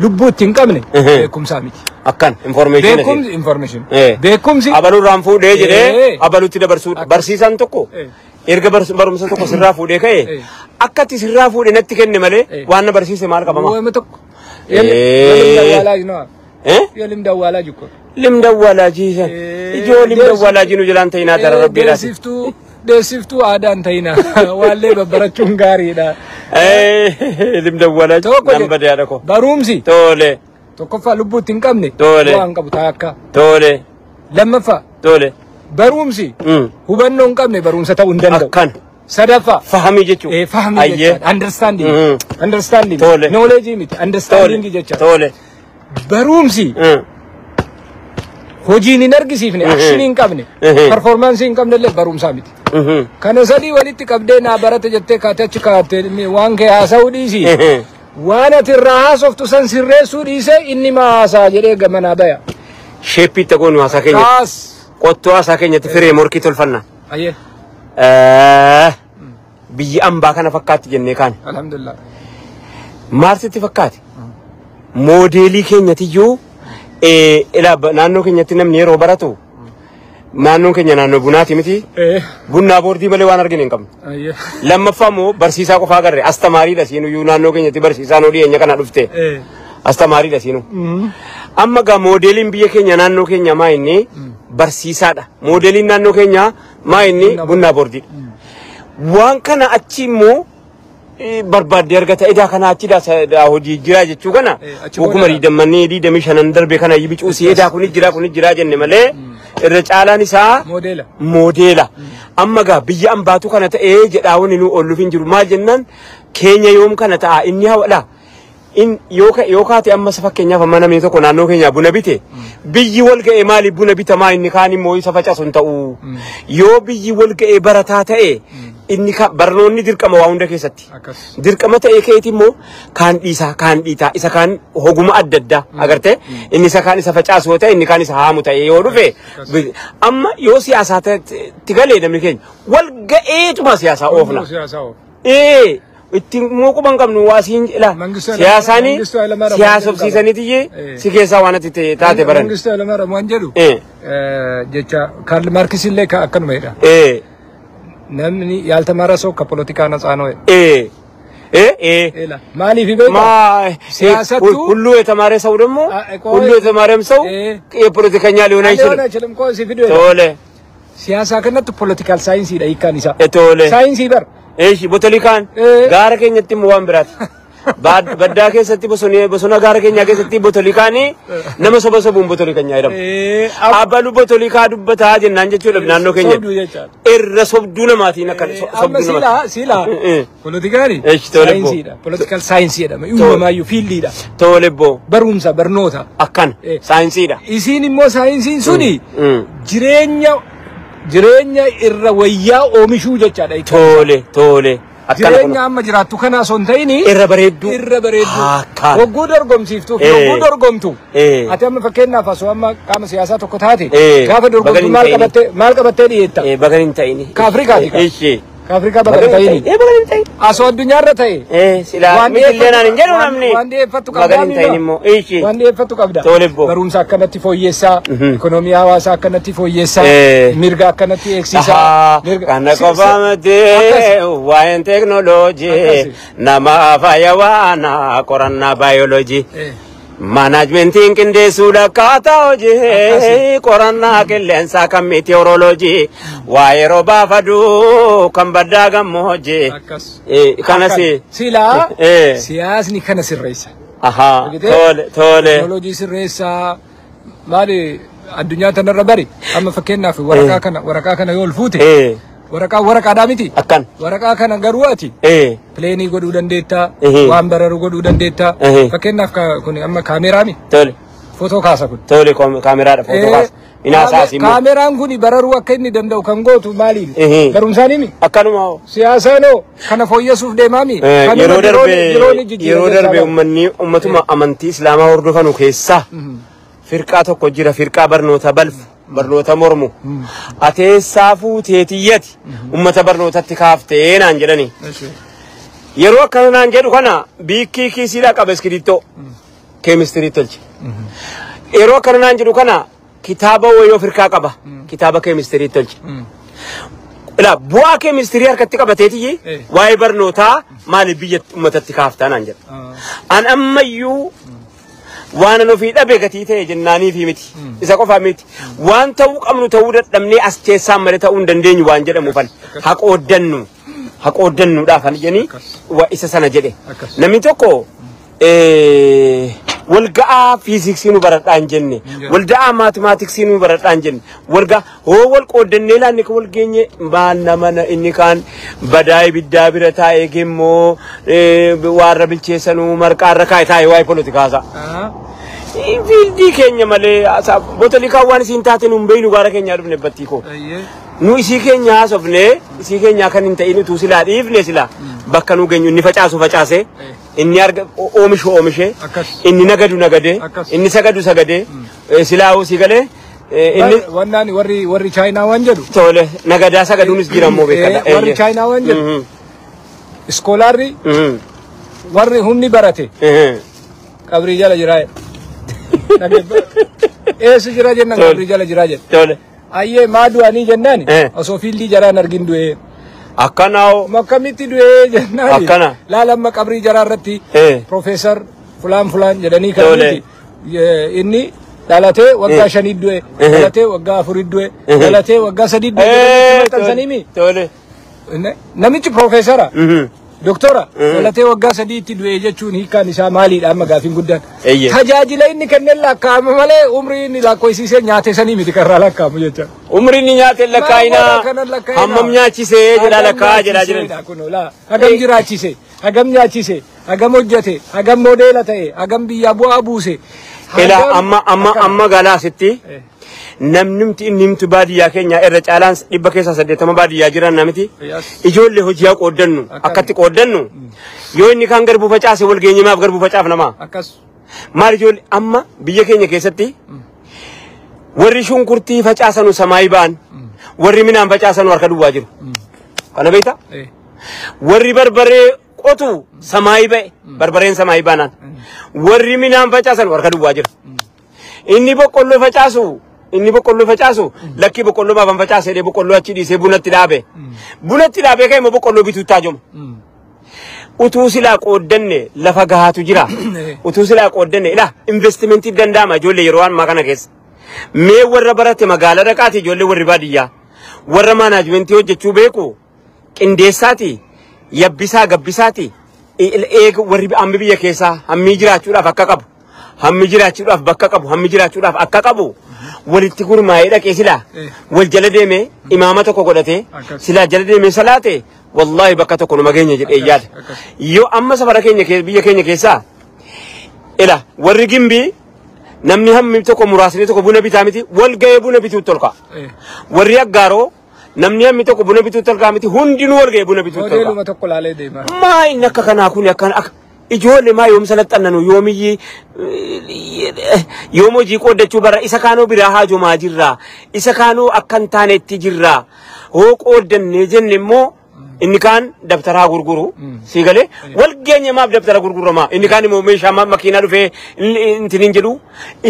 [SPEAKER 2] Lubbuu itti hin qabne. Beekumsaa miti.
[SPEAKER 1] Akkan. Information.
[SPEAKER 2] Beekumsi information. Beekumsi.
[SPEAKER 1] Abaluurraan fuudhee jedhee abaluutti dabarsuudha. Barsiisaan tokko. Erga barumsa tokko sirraa fuudhee ka'e akkatti sirraa fuudhee natti kenne malee waan na barsiise maal qabama?
[SPEAKER 2] Waan tokko. Yelim dawwaalaa jikko.
[SPEAKER 1] Lim dawwaalaa jiisa. Ijoo lim dawwaalaa jiinu jalaan ta'inaa dara rabbiidhaati.
[SPEAKER 2] Deessiftuu aadaan ta'inaa. Waallee babbarachuun gaariidha.
[SPEAKER 1] Lim dawwaalaa nan badee haadha koo.
[SPEAKER 2] Barumsi.
[SPEAKER 1] Tole.
[SPEAKER 2] Tokkoffaa lubbuu itti hin qabne.
[SPEAKER 1] Tole.
[SPEAKER 2] Waan qabu taakka.
[SPEAKER 1] Tole.
[SPEAKER 2] Lammaffaa.
[SPEAKER 1] Tole.
[SPEAKER 2] Barumsi. Hubannoo hin qabne barumsa ta'uu hin danda'u.
[SPEAKER 1] Akkan.
[SPEAKER 2] Sadaffaa.
[SPEAKER 1] Fahamii jechuudha.
[SPEAKER 2] Fahamii jechuudha. Understanding. Understanding.
[SPEAKER 1] Tole.
[SPEAKER 2] Knowledge miti. Understanding jechuudha.
[SPEAKER 1] Tole.
[SPEAKER 2] Barumsi. Hojiin hin argisiifne, akshinii hin qabne, performaansii hin qabne illee barumsaa miti. Kana sadii walitti qabdee naa barate jettee kaatee achi kaatee waan kee haasa'uu dhiisi. Waan ati irraa haasoftu san sirreessuu dhiisee inni maasaa jedhee gamanaa baya.
[SPEAKER 1] Sheeppii itti goonu haasaa keenya.
[SPEAKER 2] Kaas.
[SPEAKER 1] Qottoo haasaa keenyatti firee morkii tolfanna.
[SPEAKER 2] Ayyee.
[SPEAKER 1] Biyyi ambaa kana fakkaatti jennee kaane.
[SPEAKER 2] Alhamdulillah.
[SPEAKER 1] Maarsitti fakkaate. Moodeelii keenyatiyyuu ilaa naannoo keenyatti namni yeroo baratu naannoon keenya naannoo bunaati miti. Bunnaa boordii malee waan argine hin qabnu. Lammaffaa immoo barsiisaa qofaa agarre astamaariidha siinuyyuu naannoo keenyatti barsiisaan olii eenye kana dhufte. Astamaariidha siinu. Amma gaa moodeeliin biyya keenya naannoo keenya maa inni barsiisaadha. Moodeeliin naannoo keenya maa inni bunnaa boordiidha. Waan kana achi immoo barbaaddee argata edaa kana achi hojii jira jechuu kana oguma 25 darbe kana bicuusii edaa kuni jira jenne malee irra caalaan isaa moodeela. Amma gaa biyya ambaatu kana ta'ee jedhaa wanni nu oolluuf hin jiru maal jennaan keenya yoom kana ta'a inni hawadha. In yoo kaate amma fakkeenyaaf amma namni tokko naannoo keenya buna bite biyyi wal ga'ee maali buna bitamaa inni kaan immoo isa facaasu hin ta'u. Yoo biyyi wal ga'ee barataa ta'e inni barnoonni dirqama waa hunda keessatti. Dirqama ta'e keeti immoo kaan dhiisaa kaan dhiitaa isa kaan hoguma adda addaa agartee inni isa kaan isa facaasu yoo ta'e inni kaan isa haamu ta'e yoo dhufe amma yoo siyaasaa itti galee namni keenya wal ga'eetuma siyaasaa oofna. Itti muuqu ban qabnu waa siin ila siyaasaanii siyaasofsiisaniitiyye si keessaa waan ati taate baran.
[SPEAKER 2] Mangistuu Hayilamaariyaam waan jedhu jecha Kaarl Maarkis illee akkanuma jedha. Namni ያልተማረ ሰው ከፖለቲካ ነፃ ነው። ማሊፍ ይበቃ ሲያሰቱ
[SPEAKER 1] ሁሉ የተማረ ሰው ደግሞ ሁሉ የተማረም ሰው የፖለቲከኛ ሊሆን አይችልም። ቶለ
[SPEAKER 2] ሲያሳ ከነት ፖለቲካል ሳይንስ ይዳይካን ይሳ
[SPEAKER 1] ቶለ
[SPEAKER 2] ሳይንስ ይበር
[SPEAKER 1] እሺ ቦቶሊካን ጋር ከኘቲ ሙዋን ብራት baddaa keessatti bosona gaara keenya keessatti botolikaani nama soba sobuun botolikan jedhamu. Abalu botolikaa dubbataa jennaan jechuudha naannoo keenya. Irra sobduu namaatiin akka
[SPEAKER 2] sobduu namaa. Sila politikaani saayinsiidha. Political saayinsii jedhama. Uumamaayyuu fiildiidha.
[SPEAKER 1] Tole boo.
[SPEAKER 2] Barumsa barnoota.
[SPEAKER 1] Akkan saayinsiidha.
[SPEAKER 2] Isiin immoo saayinsiin suni jireenya irra wayyaa oomishuu jechaadha.
[SPEAKER 1] Tole tole.
[SPEAKER 2] Jireenya amma jiraattu kana osoo hin ta'in
[SPEAKER 1] irra bareedduu
[SPEAKER 2] hogguu dorgomsiiftuuf hogguu dorgomtu ati amma fakkeenyaaf osoo amma qaama siyaasaa tokko taate gaafa dorgomtu maal qabattee dhiyeetta?
[SPEAKER 1] Bagan hin ta'in.
[SPEAKER 2] Ka Afrikaati ka. Ka Afrikaa bagan hin ta'in. Osoo addunyaarra ta'e.
[SPEAKER 1] Silaa mitillee naan hin jedhu namni.
[SPEAKER 2] Waan dhiyeeffattu qabda.
[SPEAKER 1] Bagan hin ta'in immoo.
[SPEAKER 2] Waan dhiyeeffattu qabda. Barumsa akkanatti fooyyessaa. Ikonoomii hawaasaa akkanatti fooyyessaa. Mirga akkanatti eegsisaa.
[SPEAKER 1] Kana qofa miti waa'een teeknooloojii nama fayyawaana qorannaa baayoloojii. Maanaajmentiin qindeessuudha akkaataa hojii qorannaa qilleensaa kan meetiyoorooloojii waa'ee roobaa faduu kan baddaa gammoojii. Kanas.
[SPEAKER 2] Silaa siyaasni kana sirreessa.
[SPEAKER 1] Tole tole.
[SPEAKER 2] Teeknooloojii sirreessaa maali addunyaa tanarra bari amma fakkeenyaaf waraqaa kana yoo ol fuute. Waraqaa waraqaadhaa miti.
[SPEAKER 1] Akkan.
[SPEAKER 2] Waraqaa kana garuu ati. Pileenii godhuu dandeetta. Waan bararu godhuu dandeetta. Fakkeenyaaf kun amma kaameeraami.
[SPEAKER 1] Tole.
[SPEAKER 2] Footoo kaasa kun.
[SPEAKER 1] Tole kaameraadha footoo kaasa. Inaasaas immoo.
[SPEAKER 2] Kaameraan kun bararuu akka inni danda'u kan gootu maaliin? Barumsaanii
[SPEAKER 1] Akkanuma hoo.
[SPEAKER 2] Siyaasaanoo kana fooyyessuuf deemaami.
[SPEAKER 1] Yeroo darbe uummanni uummatuma amantii Islaamaa hordofanu keessaa firqaa tokko jira firqaa barnoota balfu. Barnoota mormu ateessaa fuuteetiyyati ummata barnootatti kaaftee naan jedhani. Yeroo akkana naan jedhu kana biikkii kiisiidhaa qaba iskiriittoo keemistirii tolche. Yeroo akkana naan jedhu kana kitaaba wayii ofirkaa qaba kitaaba keemistirii tolche. Ilaa bu'aa keemistirii harkatti qabateetiyyi waa'ee barnootaa maaliif biyya ummatatti kaaftaa naan jedha. An ammayyuu waan an ofii dhabe gatii ta'e jennaaniifi miti. Isa qofaa miti. Waan ta'uu qabnu ta'uu dadhabnee as keessaan malee ta'uu hin dandeenyu waan jedhamuufan haqooddannuudhaaf ani jedhanii isa sana jedhe. Namni tokko walga'aa fiiziksii nu baradhaa hin jenne, walga'aa maatimaatiksii nu baradhaa hin jenne, walga'aa hoo wal qooddannee laanni kan wal geenye maal nama inni kaan badaa ibiddaa bira taa'ee gemmoo waarra bilcheessanuu marqaarra kaa'e taa'ee waa'ee poolitikaasa. Fiildii keenya malee botolikaan waan isiin taate nu hin beeknu gaara keenyaa dhufne battii koo. Nu isii keenya haasofne isii keenya kan hin ta'in utuu silaa dhiifne silaa bakka nu geenyu inni facaasu facaase Inni arga oomishu oomishee inni nagadu nagadee inni sagadu sagadee silaa'uu si galee inni
[SPEAKER 2] wannaan warri Chaayinaa waan jedhu.
[SPEAKER 1] Tole nagadaa sagaduunis jira immoo beekadha.
[SPEAKER 2] Warri Chaayinaa waan jedhu. Iskoolaarri warri humni barate qabrii jala jira. Eessa jira jennaan qabrii jala jira jedhe.
[SPEAKER 1] Tole.
[SPEAKER 2] Ayyee maa du'anii jennaan osoo fiildii jaraan argin du'ee.
[SPEAKER 1] Akkanaa.
[SPEAKER 2] Akkamitti du'ee jennaan.
[SPEAKER 1] Akkana.
[SPEAKER 2] Laalamma qabrii jaraa irratti. Profeesar fulaan fulaan jedhanii kan nuti inni dhalatee waggaa 5 du'e, dhalatee waggaa 4 du'e, dhalatee waggaa 3 du'e maxxansanii mi?
[SPEAKER 1] Tole.
[SPEAKER 2] Namichi profeesara. Doktora dhalatee waggaa 3 du'e jechuun hiikkaan isaa maaliidha amma gaafiin guddaan. Tajaajila inni kenneen lakkaa'ama malee umrii inni lakkoofsisee nyaate sanii miti karraa lakkaa'amu jecha.
[SPEAKER 1] Umrii inni nyaate lakkaa'inaa hammam nyaachisee jedha lakkaa'aa jedhaa jiran.
[SPEAKER 2] Hagam jiraachise, hagam nyaachise, hagam hojjete, hagam moodeela ta'e, hagam biyyaa bu'aa buuse.
[SPEAKER 1] Ila amma galaasitti namnumti inni himtu baadiyyaa keenya irra caalaan 180 baadiyyaa jiran namiti ijoollee hojii haa qooddannu akkatti qooddannu yoo inni kaan garbuu facaase wal geenyemaaf garbuu facaaf namaa
[SPEAKER 2] akkas
[SPEAKER 1] maal ijoollee amma biyya keenya keessatti warri shunkurtii facaasanu samaayii ba'an warri midhaan facaasanu harka duwwaa jiru kana beektaa warri barbaree qotu samaayii ba'e barbareen samaayii baanaan warri midhaan facaasanu harka duwwaa jiru inni boqqolloo facaasu inni boqqolloo facaasu lakkii boqqolloo baafan facaase jedhee boqqolloo achi dhiisee bunatti dhaabe. Bunatti dhaabee ka'e immoo boqqolloo bituutti taajoma. Utuu silaa qooddanne lafa gahaatu jira. Utuu silaa qooddanne ilaa investimentiif danda'ama ijoollee yeroo ammaa kana keessa. Mee warra barate magaalaa dhaqaati ijoollee warri baadiyyaa. Warra maanaajmentii hojjechuu beeku qindeessaati yabbisaa gabbisaati eega warri hammi biyya keessaa hammi jiraachuudhaaf akka qabu. Hammi jiraachuudhaaf bakka qabu hammi jiraachuudhaaf akka qabu. Walitti gurmaa'ee dhaqee silaa wal jala deemee imaama tokko godhatee silaa jala deemee salaate wallaahi bakka tokko numa geenya jedhee yaada. Yoo amma safara keenya biyya keenya keessaa ila warri gimbii namni hammi tokko muraasni tokko buna bitaa miti wal ga'ee buna bituutti tolka. Warri aggaaroo namni hammi tokko buna bituutti tolkaa miti hundinuu wal ga'ee buna bituutti tolka.
[SPEAKER 2] Modeeluma tokko laalee deema.
[SPEAKER 1] Maa inni akka kanaa kun akkana akka ijoollee maa yoom salaxannanu yoomiyyi yoom hojii qooddachuu bara isa kaanoo biraa haajomaa jirra isa kaanoo akka hin taanetti jirra hoo qooddannee jenne immoo inni kaan dabtaraa gurguru si galee wal geenye maaf dabtara gurguramaa inni kaan immoo meeshaa makiinaa dhufee intiniin jedhu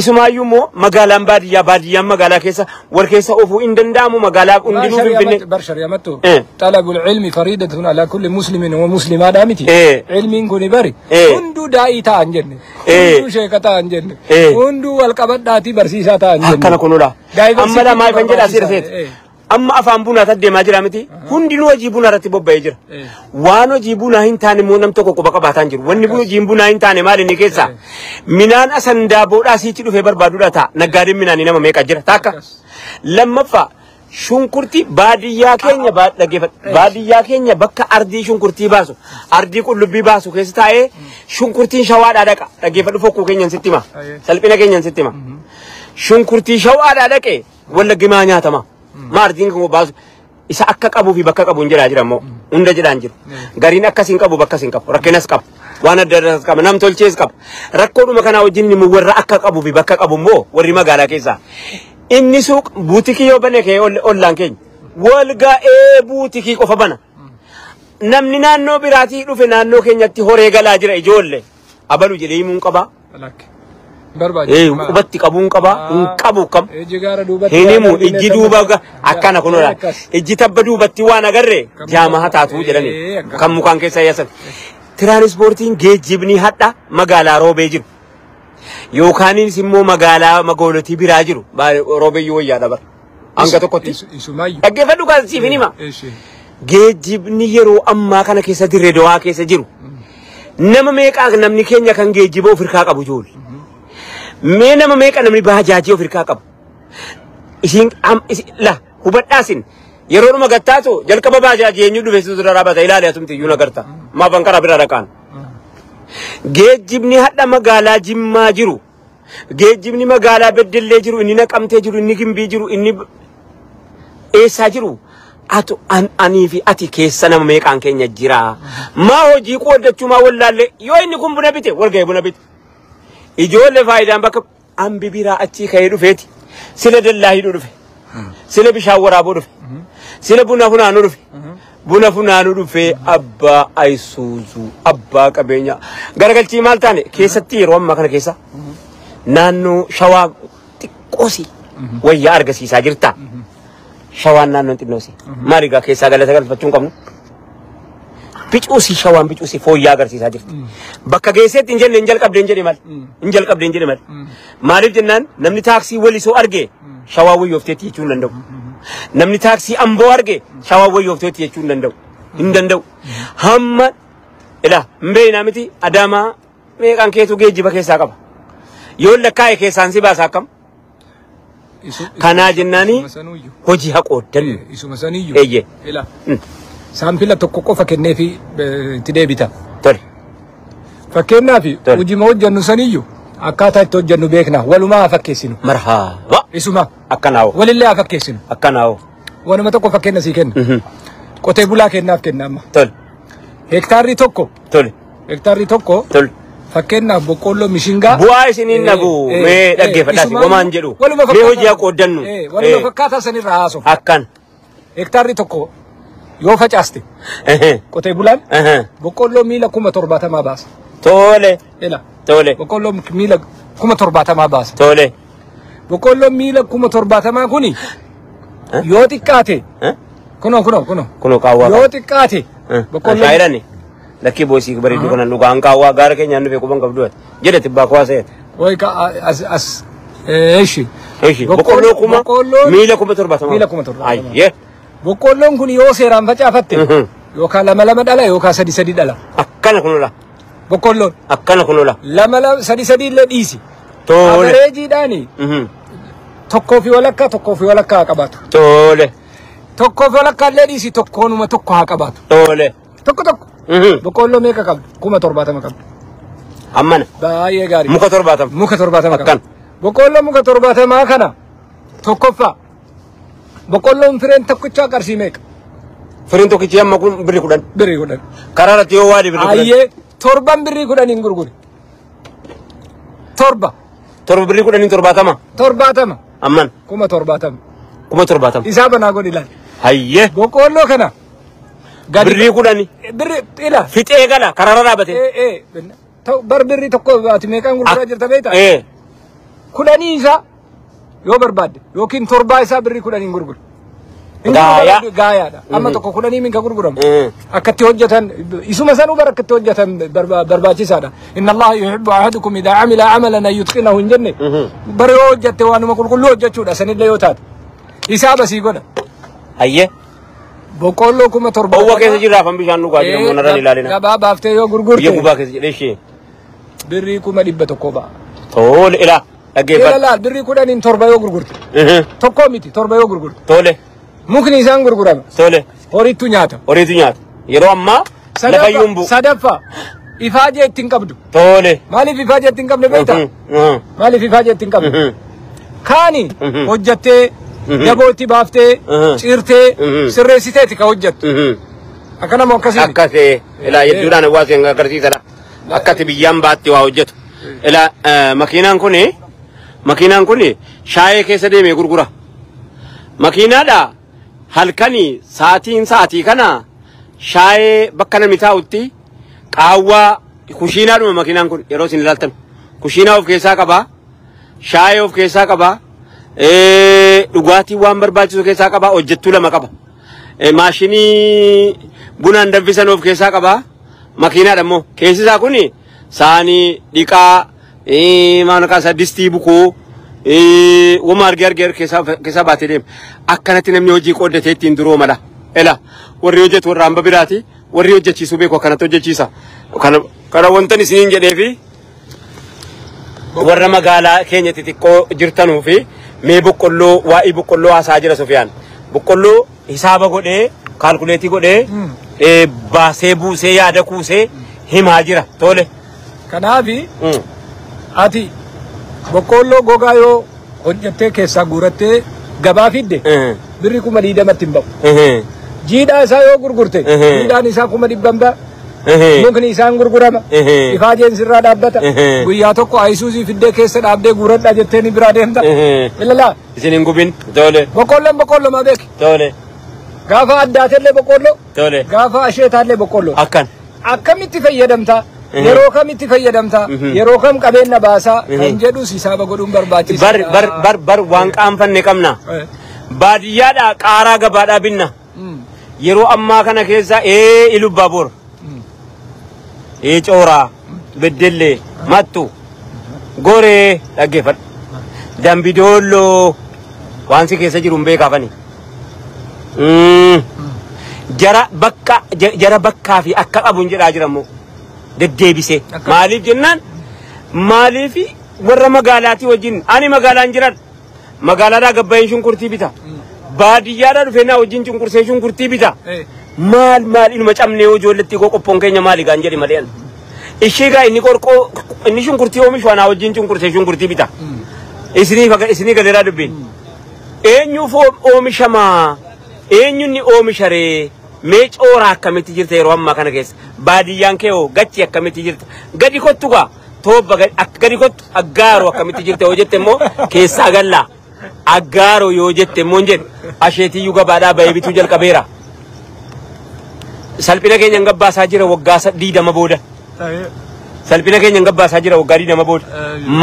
[SPEAKER 1] isumaayyuu immoo magaalaan baadiyyaa baadiyyaan magaalaa keessa wal keessa oofuu hin danda'amu magaalaa hundinuu finfinne.
[SPEAKER 2] Bar shari'amattu talabul ilmi fariidatun ala kulli muslimin wa muslimaadhaa miti. Ilmiin kuni bari hunduu daa'ii ta'an jenne hunduu sheeka ta'an jenne hunduu wal qabadhaatii barsiisaa ta'an jenne.
[SPEAKER 1] Akkana kunudha. Amma lamaa ifan jedhaa seera. Amma afaan bunaa deemaa jira miti hundinuu hojii bunaa irratti bobba'ee jira. Waan hojii bunaa hin taane immoo nam tokko quba qabaataan jiru. Wanni hojiin bunaa hin taane maal inni keessa midhaan asandaa boodhaa siichi dhufee barbaaduudha ta'a. Naggaadeen midhaanii nama meeqa jira taakka. Lammaffaa shunkurtii baadiyyaa keenya baadiyyaa keenya bakka ardii shunkurtii baasu ardii qullubbii baasu keessa taa'ee shunkurtiin shawaadhaa dhaqa dhaggeeffadhu fokkuu keenyan sitti hima salphina keenyan sitti hima. Shunkurtii shawaadhaa dhaqee wallaggi maa nyaatama. Maartiin kun baasu isa akka qabuu fi bakka qabu hin jedhaa jira immoo hunda jedhaan jiru. Gariin akkas hin qabu bakkas hin qabu rakkinas qabu waan adda addaas qaba nam tolchees qaba. Rakkoodhuma kanaa wajjin immoo warra akka qabuu fi bakka qabu immoo warri magaalaa keessaa. Inni suuq buutikii yoo bane kee ollaan keenya wal ga'ee buutikii qofa bana. Namni naannoo biraatii dhufe naannoo keenyatti horee galaa jira ijoollee abalu jedhee himuun qabaa. Qubatti qabuun qaba hin qabu kam hin himu ijji duuba akkana kunuudha ijji tabba duubatti waan agarre jaamaa taatu jedhani kan mukaan keessa yaasan. Tiraanispoortiin geejjibni hadha magaalaa roobee jiru yookaanis immoo magaalaa magaalotii biraa jiru roobee yoo wayyaadha bara hanga tokkotti. Dhaggeeffadhu kan siif hin hima. Geejjibni yeroo ammaa kana keessa dirree dawaa keessa jiru nama meeqaa namni keenya kan geejjiba of hirkaa qabu ijoollee. Mee nama meeqa namni baajaajii of hirkaa qabu. Isin la hubadhaasin yeroo dhuma gattaatu jalqaba baajaajii eenyu dhufe situ dura dhaabata ilaali atumti iyyuu nagarta. Maafan karaa bira dhaqaan. Geejjibni hadha magaalaa Jimmaa jiru. Geejjibni magaalaa Beddellee jiru inni Naqamtee jiru inni Gimbii jiru inni eessaa jiru. Atu anii fi ati keessa nama meeqaan keenya jira. Maa hojii qooddachuu maa wallaalle yoo inni kun buna bite walga'ee buna bite. Ijoollee faayidaan bakka ambi biraa achii ka'ee dhufeeti. Sila dallaa hidhuu dhufe. Sila bishaan waraabuu dhufe. Sila buna funaanuu dhufe. Buna funaanuu dhufee abbaa ayisuuzuu abbaa qabeenyaa. Garagalchii maal taane keessatti yeroo ammaa kana keessa naannoo shawaa xiqqoosi wayyaa argisiisaa jirta. Shawaan naannoon xinnoosi. Maal egaa keessaa galata galfachuu hin qabnu. Bicuusi shawaan bicuusi fooyyaa agarsiisaa jirti. Bakka geesseetti hin jenne hin jalqabde hin jedhe mal. Hin jalqabde hin jedhe mal. Maaliif jennaan namni taaksii walisoo arge shawaa wayyoofteetti jechuu hin danda'u. Namni taaksii amboo arge shawaa wayyoofteetti jechuu hin danda'u. Hin danda'u. Hamma ilaa hin beeknaa miti Adaamaa meeqaan keetu geejjiba keessaa qaba. Yoo lakkaa'e keessaan si baasa akkam? Kanaa jennaani hojii haqooddannu.
[SPEAKER 2] Isuma saniyyuu.
[SPEAKER 1] Eeyyee.
[SPEAKER 2] Ilaa. Saampila tokko qofa kenneefi itti deebita.
[SPEAKER 1] Tole.
[SPEAKER 2] Fakkeenyaaf hojii hojjennu saniyyuu akkaataa itti hojjennu beekna. Walumaa haa fakkeessinu.
[SPEAKER 1] Marhaaba.
[SPEAKER 2] Isuma.
[SPEAKER 1] Akkanaawo.
[SPEAKER 2] Walillee haa fakkeessinu.
[SPEAKER 1] Akkanaawo.
[SPEAKER 2] Wanuma tokko fakkeenya sii kenna. Qotee bulaa kennaaf kenna amma.
[SPEAKER 1] Tole.
[SPEAKER 2] Hektaarri tokko.
[SPEAKER 1] Tole.
[SPEAKER 2] Hektaarri tokko.
[SPEAKER 1] Tole.
[SPEAKER 2] Fakkeenyaaf boqqoolloo mishingaa.
[SPEAKER 1] Bu'aa isiniin dhabu mee dhaggeeffadhaas homaan jedhu. Mee hojii haa qooddannu.
[SPEAKER 2] Waluma fakkaataa sanirraa haasofna.
[SPEAKER 1] Akkan.
[SPEAKER 2] Hektaarri tokko yoo facaaste qotee bulaan boqqoolloo miila 70,000 baasa.
[SPEAKER 1] Tole.
[SPEAKER 2] Ela.
[SPEAKER 1] Tole.
[SPEAKER 2] Boqqoolloo miila 70,000 baasa.
[SPEAKER 1] Tole.
[SPEAKER 2] Boqqoolloo miila 70,000 kuni yoo xiqqaate. Kunoo kunoo kunoo.
[SPEAKER 1] Kunoo qaawwaa.
[SPEAKER 2] Yoo xiqqaate.
[SPEAKER 1] Boqqoolloo. Shaayirani. Lakkii boosii bareedu kanan dhugaan qaawwaa gaara keenyaan dhufee quban qabdu ati. Jedhe tibbaa kuwaa seete.
[SPEAKER 2] Wayi ka as as eeshi.
[SPEAKER 1] Eeshi. Boqqoolloo kuma miila 70,000.
[SPEAKER 2] Miila 70,000.
[SPEAKER 1] Ayyee.
[SPEAKER 2] Boqqoolloon kun yoo seeraan facaafatte yookaan lama lama dhala yookaan sadi sadi dhala.
[SPEAKER 1] Akkana kunuula.
[SPEAKER 2] Boqqoolloon.
[SPEAKER 1] Akkana kunuula.
[SPEAKER 2] Lama lama sadi sadi illee dhiisi.
[SPEAKER 1] Tole.
[SPEAKER 2] Abareejiidhaani. Tokkoo fi walakkaa tokkoo fi walakkaa haa qabaatu.
[SPEAKER 1] Tole.
[SPEAKER 2] Tokkoo fi walakkaa illee dhiisi tokkoonuma tokko haa qabaatu.
[SPEAKER 1] Tole.
[SPEAKER 2] Tokko tokko. Boqqoolloo meeqa qabdu? 70,000 qabdu.
[SPEAKER 1] Ammana.
[SPEAKER 2] Baay'ee gaarii.
[SPEAKER 1] Muka 70.
[SPEAKER 2] Muka 70 qabdu. Boqqoolloo muka 70 kana tokkoffaa. Boqqoolloon fireen tokkichaa qarshii meeqa?
[SPEAKER 1] Fireen tokkichi amma kun birrii 10.
[SPEAKER 2] Birrii 10.
[SPEAKER 1] Karaa irratti yoo waadii birrii 10.
[SPEAKER 2] Ayyee torban birrii 10 hin gurguri. Torba.
[SPEAKER 1] Torba birrii 10 70.
[SPEAKER 2] 70.
[SPEAKER 1] Amman.
[SPEAKER 2] 70,000.
[SPEAKER 1] 70,000.
[SPEAKER 2] Isaa banaa godhi ilaali.
[SPEAKER 1] Hayyee.
[SPEAKER 2] Boqqoolloo kana.
[SPEAKER 1] Birrii 10.
[SPEAKER 2] Birrii ila.
[SPEAKER 1] Fixee gala karaarra dhaabate.
[SPEAKER 2] Bar birrii tokko ati meeqaan gurguraa jirta beektaa? 10 isaa. Yoo barbaadde yookiin 7 isaa birrii 10 gurguru.
[SPEAKER 1] Gaayaa.
[SPEAKER 2] Gaayaadha. Amma tokko 10 minka gurguramu. Akkatti hojjetan isuma sanuu bara akkatti hojjetan barbaachisaadha. Inna Allaha yuhibbu ahadukum idhaa amila amalan an yutqinahu hin jenne. Bara yoo hojjette waanuma qulqulluu hojjechuudha sanillee yoo taate. Isaa basii godha.
[SPEAKER 1] Hayyee.
[SPEAKER 2] Boqqoolloo 70,000.
[SPEAKER 1] Owwa keessa jirraafan bishaan dhugaa jira monarraan ilaalina.
[SPEAKER 2] Gabaa baaftee yoo gurgurte.
[SPEAKER 1] Biyya gubaa keessa jedhee ishee.
[SPEAKER 2] Birrii 100,000 ba'a.
[SPEAKER 1] Tole ilaa.
[SPEAKER 2] Dhaggeeffadhu. Ilaal birrii 10 7 yoo gurgurte. Tokko miti 7 yoo gurgurte.
[SPEAKER 1] Tole.
[SPEAKER 2] Mukni isaan gurgurama.
[SPEAKER 1] Tole.
[SPEAKER 2] Horiitu nyaata.
[SPEAKER 1] Horiitu nyaata. Yeroo ammaa lafa iyyuu hin bu'u.
[SPEAKER 2] Sadaffaa ifaajee ittiin qabdu.
[SPEAKER 1] Tole.
[SPEAKER 2] Maaliif ifaajee ittiin qabne beektaa? Maaliif ifaajee ittiin qabne? Kaani hojjattee dabootti baaftee ciirtee sirreessiteeti ka hojjattu. Akkana moo akkasii?
[SPEAKER 1] Akkasii ilaa hedduudhaan hawaasa agarsiisadha. Akkati biyyaan baatti waa hojjetu. Ilaa makiinaan kuni makiinaan kun shaayee keessa deemee gurgura. Makiinaadha halkanii sa'aatiin sa'aatii kana shaayee bakka namni taa'utti qaawwaa kushiinaadhuma makiinaan kun yeroo isin ilaaltan kushiinaa of keessaa qabaa, shaayee of keessaa qabaa, dhugaatii waan barbaachisu keessaa qabaa, hojjettuu 2 qaba. Maashinii bunaan danfisan of keessaa qabaa. Makiinaadha immoo keessi isaa kun saanii dhiqaa maal maqaa isaa distii bukoo wama argee argee keessaa baatee deema. Akkanatti namni hojii qooddatee ittiin duroo mala. Ela warri hojjetu warra hamba biraati warri hojjechiisuu beeku akkanatti hojjechiisa. Kana wantan isiniin jedhee fi warra magaalaa keenya xixiqqoo jirtanuu fi mee boqqolloo waa'ee boqqolloo haasaa jira Sufiyaan. Boqqolloo hisaaba godhee kaalkuleetii godhee baasee buusee yaada kuusee himaa jira. Tole.
[SPEAKER 2] Kanaafi ati boqqoolloo gogaa yoo hojjettee keessaa guurattee Gabaa fidde birri 20,000tti hin ba'u. Jiidhaa isaa yoo gurgurte jiidhaan isaa 100,000 ba'a. Mukni isaan gurgurama. Ifaajeen sirraa dhaabbata. Guyyaa tokko ayisuuzii fiddee keessa dhaabdee guuradhaa jettee ni biraa deemta. Ilaalaa.
[SPEAKER 1] Isin hin gubin. Tole.
[SPEAKER 2] Boqqolloon boqqolloo beeki.
[SPEAKER 1] Tole.
[SPEAKER 2] Gaafa addaatellee boqqolloo.
[SPEAKER 1] Tole.
[SPEAKER 2] Gaafa asheetaallee boqqolloo.
[SPEAKER 1] Akkan.
[SPEAKER 2] Akkamitti fayyadamta? Yeroo kamitti fayyadamta? Yeroo kam qabeenya baasaa? Kan jedhus hisaaba godhuun barbaachisaadha.
[SPEAKER 1] Bar bar bar waan qaanfanne qabna. Baadiyyaadhaa qaaraa gabaadhaa binna. Yeroo ammaa kana keessa Ilubbaabor. Cooraa, Beddellee, Mattu, Goree dhaggeeffadhu. Dambidoolloo waan si keessa jiru hin beekaafani. Jara bakka jara bakkaa fi akka qabu hin jedhaa jirammoo deddeebisee. Maaliif jennaan maaliif warra magaalaatii wajjin ani magaalaan jiran magaalaadhaa gabbaa'een shunkurtii bita. Baadiyyaadhaa dhufee naa wajjin cunqursee shunkurtii bita. Maal maal inuma cabnee ijoolletti koo qophoon keenya maali gaan jedhi malee. Ishee gaa inni qorqoo inni shunkurtii oomishu anaa wajjin cunqursee shunkurtii bita. Isinii galeeraa dubbiin. Eenyuuf oomishamaa? Eenyunni oomisharee? Mee cooraa akkamitti jirta yeroo ammaa kana keessa? Baadiyyaan kee hoo gachi akkamitti jirta? Gadi kottu gaa toobba gadi kottu aggaaroo akkamitti jirta yoo jette immoo keessaa gallaa. Aggaaroo yoo jette immoo hin jedhu asheetiyyuu gabaadhaa bahee bituu jalqabeera. Salphina keenya hin gabbaasaa jira waggaa 20 booda. Salphina keenya hin gabbaasaa jira waggaa 20 booda.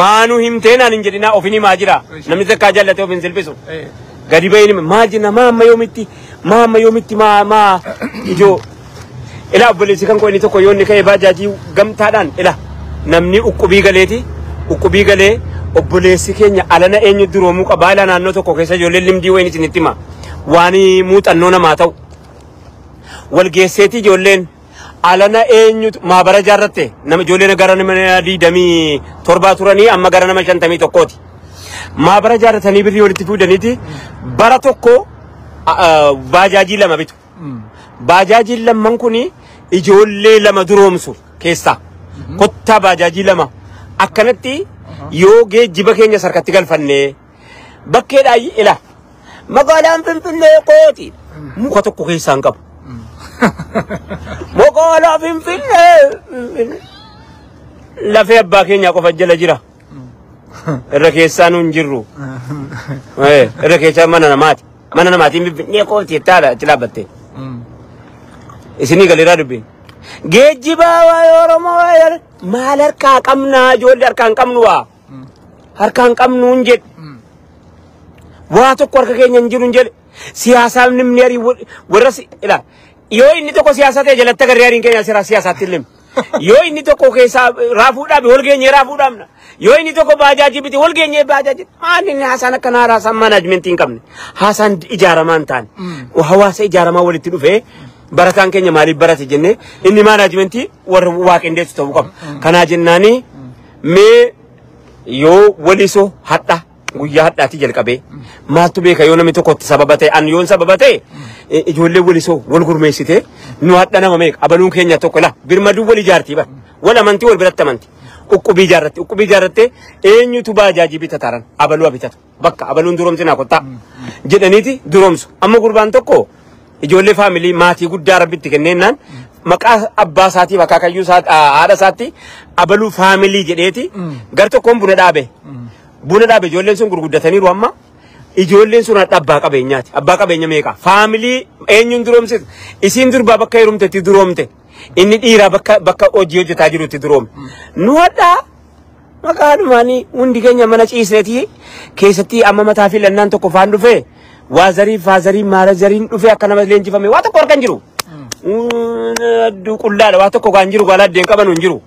[SPEAKER 1] Maanuu himtee naan hin jedhinaa ofin himaa jira. Namni takkaa jaallatee of hin silphisu. Gadi baheen maal jenna maa amma yoomitti maa amma yoomitti maa maa ijoo. Ilaa obboleessi kan koo inni tokko yoo inni ka'ee baajaajii gamtaadhaan ilaa namni uqqubii galeeti uqqubii galee obboleessi keenya alana eenyu duroomuu qaba ilaa naannoo tokko keessa ijoolleen limdii wayin isinitti hima waan muuxannoo namaa ta'u. Walgeesseeti ijoolleen alana eenyutu maabara jaarratte nama ijoolleen gara nama 27 turanii amma gara nama 51ti. Maabara jaarratanii birrii walitti fuudhaniiti bara tokko baajaajii 2 bitu. Baajaajiin lamman kuni ijoollee 2 duroomsu keessaa. Kottaa baajaajii 2 akkanatti yoo geejjiba keenya sarkatti galfannee bakkeedhaa ila magaalaan Finfinnee kooti muka tokko keessaa hin qabu. Magaalaa Finfinnee lafee abbaa keenyaa qofa jala jira. Irra keessaa nu hin jirru. Irra keessaa mana namaati. Mana namaatiin Finfinnee kooti jettaadha achi dhaabbatte. Isinii galeeraa dubbiin. Geejjiba waa'ee Oromoo waa'ee maal harkaa qabnaa ijoollee harkaa hin qabnu waa. Harkaa hin qabnu hin jedhe. Waa tokko harka keenya hin jiru hin jedhe. Siyaasaan namni arii warra ilaa yoo inni tokko siyaasa ta'e jalatti agarree ariin keenya seera siyaasaatti illee. Yoo inni tokko keessaa raafuu dhaabe wal geenyee raafuu dhaabna. Yoo inni tokko baajaajii bite wal geenyee baajaajii. Maal inni haasaan akkanaa haasaan maanaajmentii hin qabne. Haasaan ijaaramaa hin taane. Hawaasa ijaaramaa walitti dhufee barataan keenya maaliif barate jennee inni maanaajmentii warra waaqindeessu ta'uu qaba. Kanaa jennaani mee yoo walisoo hadha guyyaa hadhaatti jalqabee maaltu beeka yoo namni tokkotti sababa ta'e an yoon sababa ta'e ijoollee walisoo wal gurmeessite nu hadha nama meeqa abaluun keenya tokko la birmaduu wal ijaartii bara wal amantii wal biratti amanti uqqubii ijaarratti uqqubii ijaarratte eenyutu baajaajii bitataran abaluu bitatu bakka abaluun duroomsinaa kottaa jedhaniiti duroomsu amma gurbaan tokko ijoollee faamilii maatii guddaa rabbitti kenneennaan maqaa abbaa isaatii akaakayyuu haadha isaatti abaluu faamilii jedheeti gar tokkoon buna dhaabe. Buna dhaabe ijoolleen sun gurguddataniiru amma ijoolleen sun abbaa qabeenyaati. Abbaa qabeenya meeqa? Faamilii eenyuun duroomsitu? Isiin durbaa bakka heerumtetti duroomte. Inni dhiiraa bakka hojii hojjetaa jirutti duroome. Nu hadhaa maqaadhumaanii hundi keenya mana ciisneeti keessatti amma mataa filannaan tokko faan dhufee waazarii faazarii maarazariin dhufee akka nama leenjifame waa tokko harka hin jiru. Adduu qullaadha waa tokko gaan jiru gaala addeen qabanu hin jiru.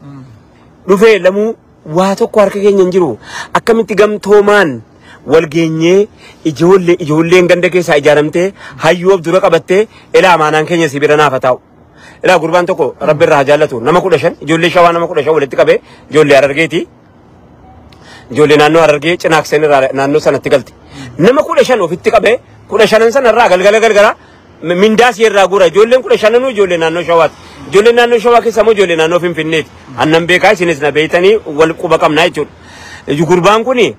[SPEAKER 1] Dhufee lamuu waa tokko harka keenya hin jiru. Akkamitti gamtoomaan wal geenyee ijoolleen ganda keessaa ijaaramtee hayyuu of dura qabattee ilaa amaanaan keenya si bira naafa taa'u. Ilaa gurbaan tokko rabbi irraa haa jaallatu nama 15 ijoollee shawaa nama 15 walitti qabee ijoollee Harargeeti. Ijoollee naannoo Harargee cinaakseen irraa naannoo sanatti galte. Nama 15 ofitti qabee 15 sana irraa galgala galgala mindaas irraa guura ijoolleen 15 ijoollee naannoo shawaati. Ijoolleen naannoo shawaa keessa immoo ijoollee naannoo Finfinneeti. Annan beekaa isinis na beeytanii wal quba qabnaa jechuudha. Gurbaan kuni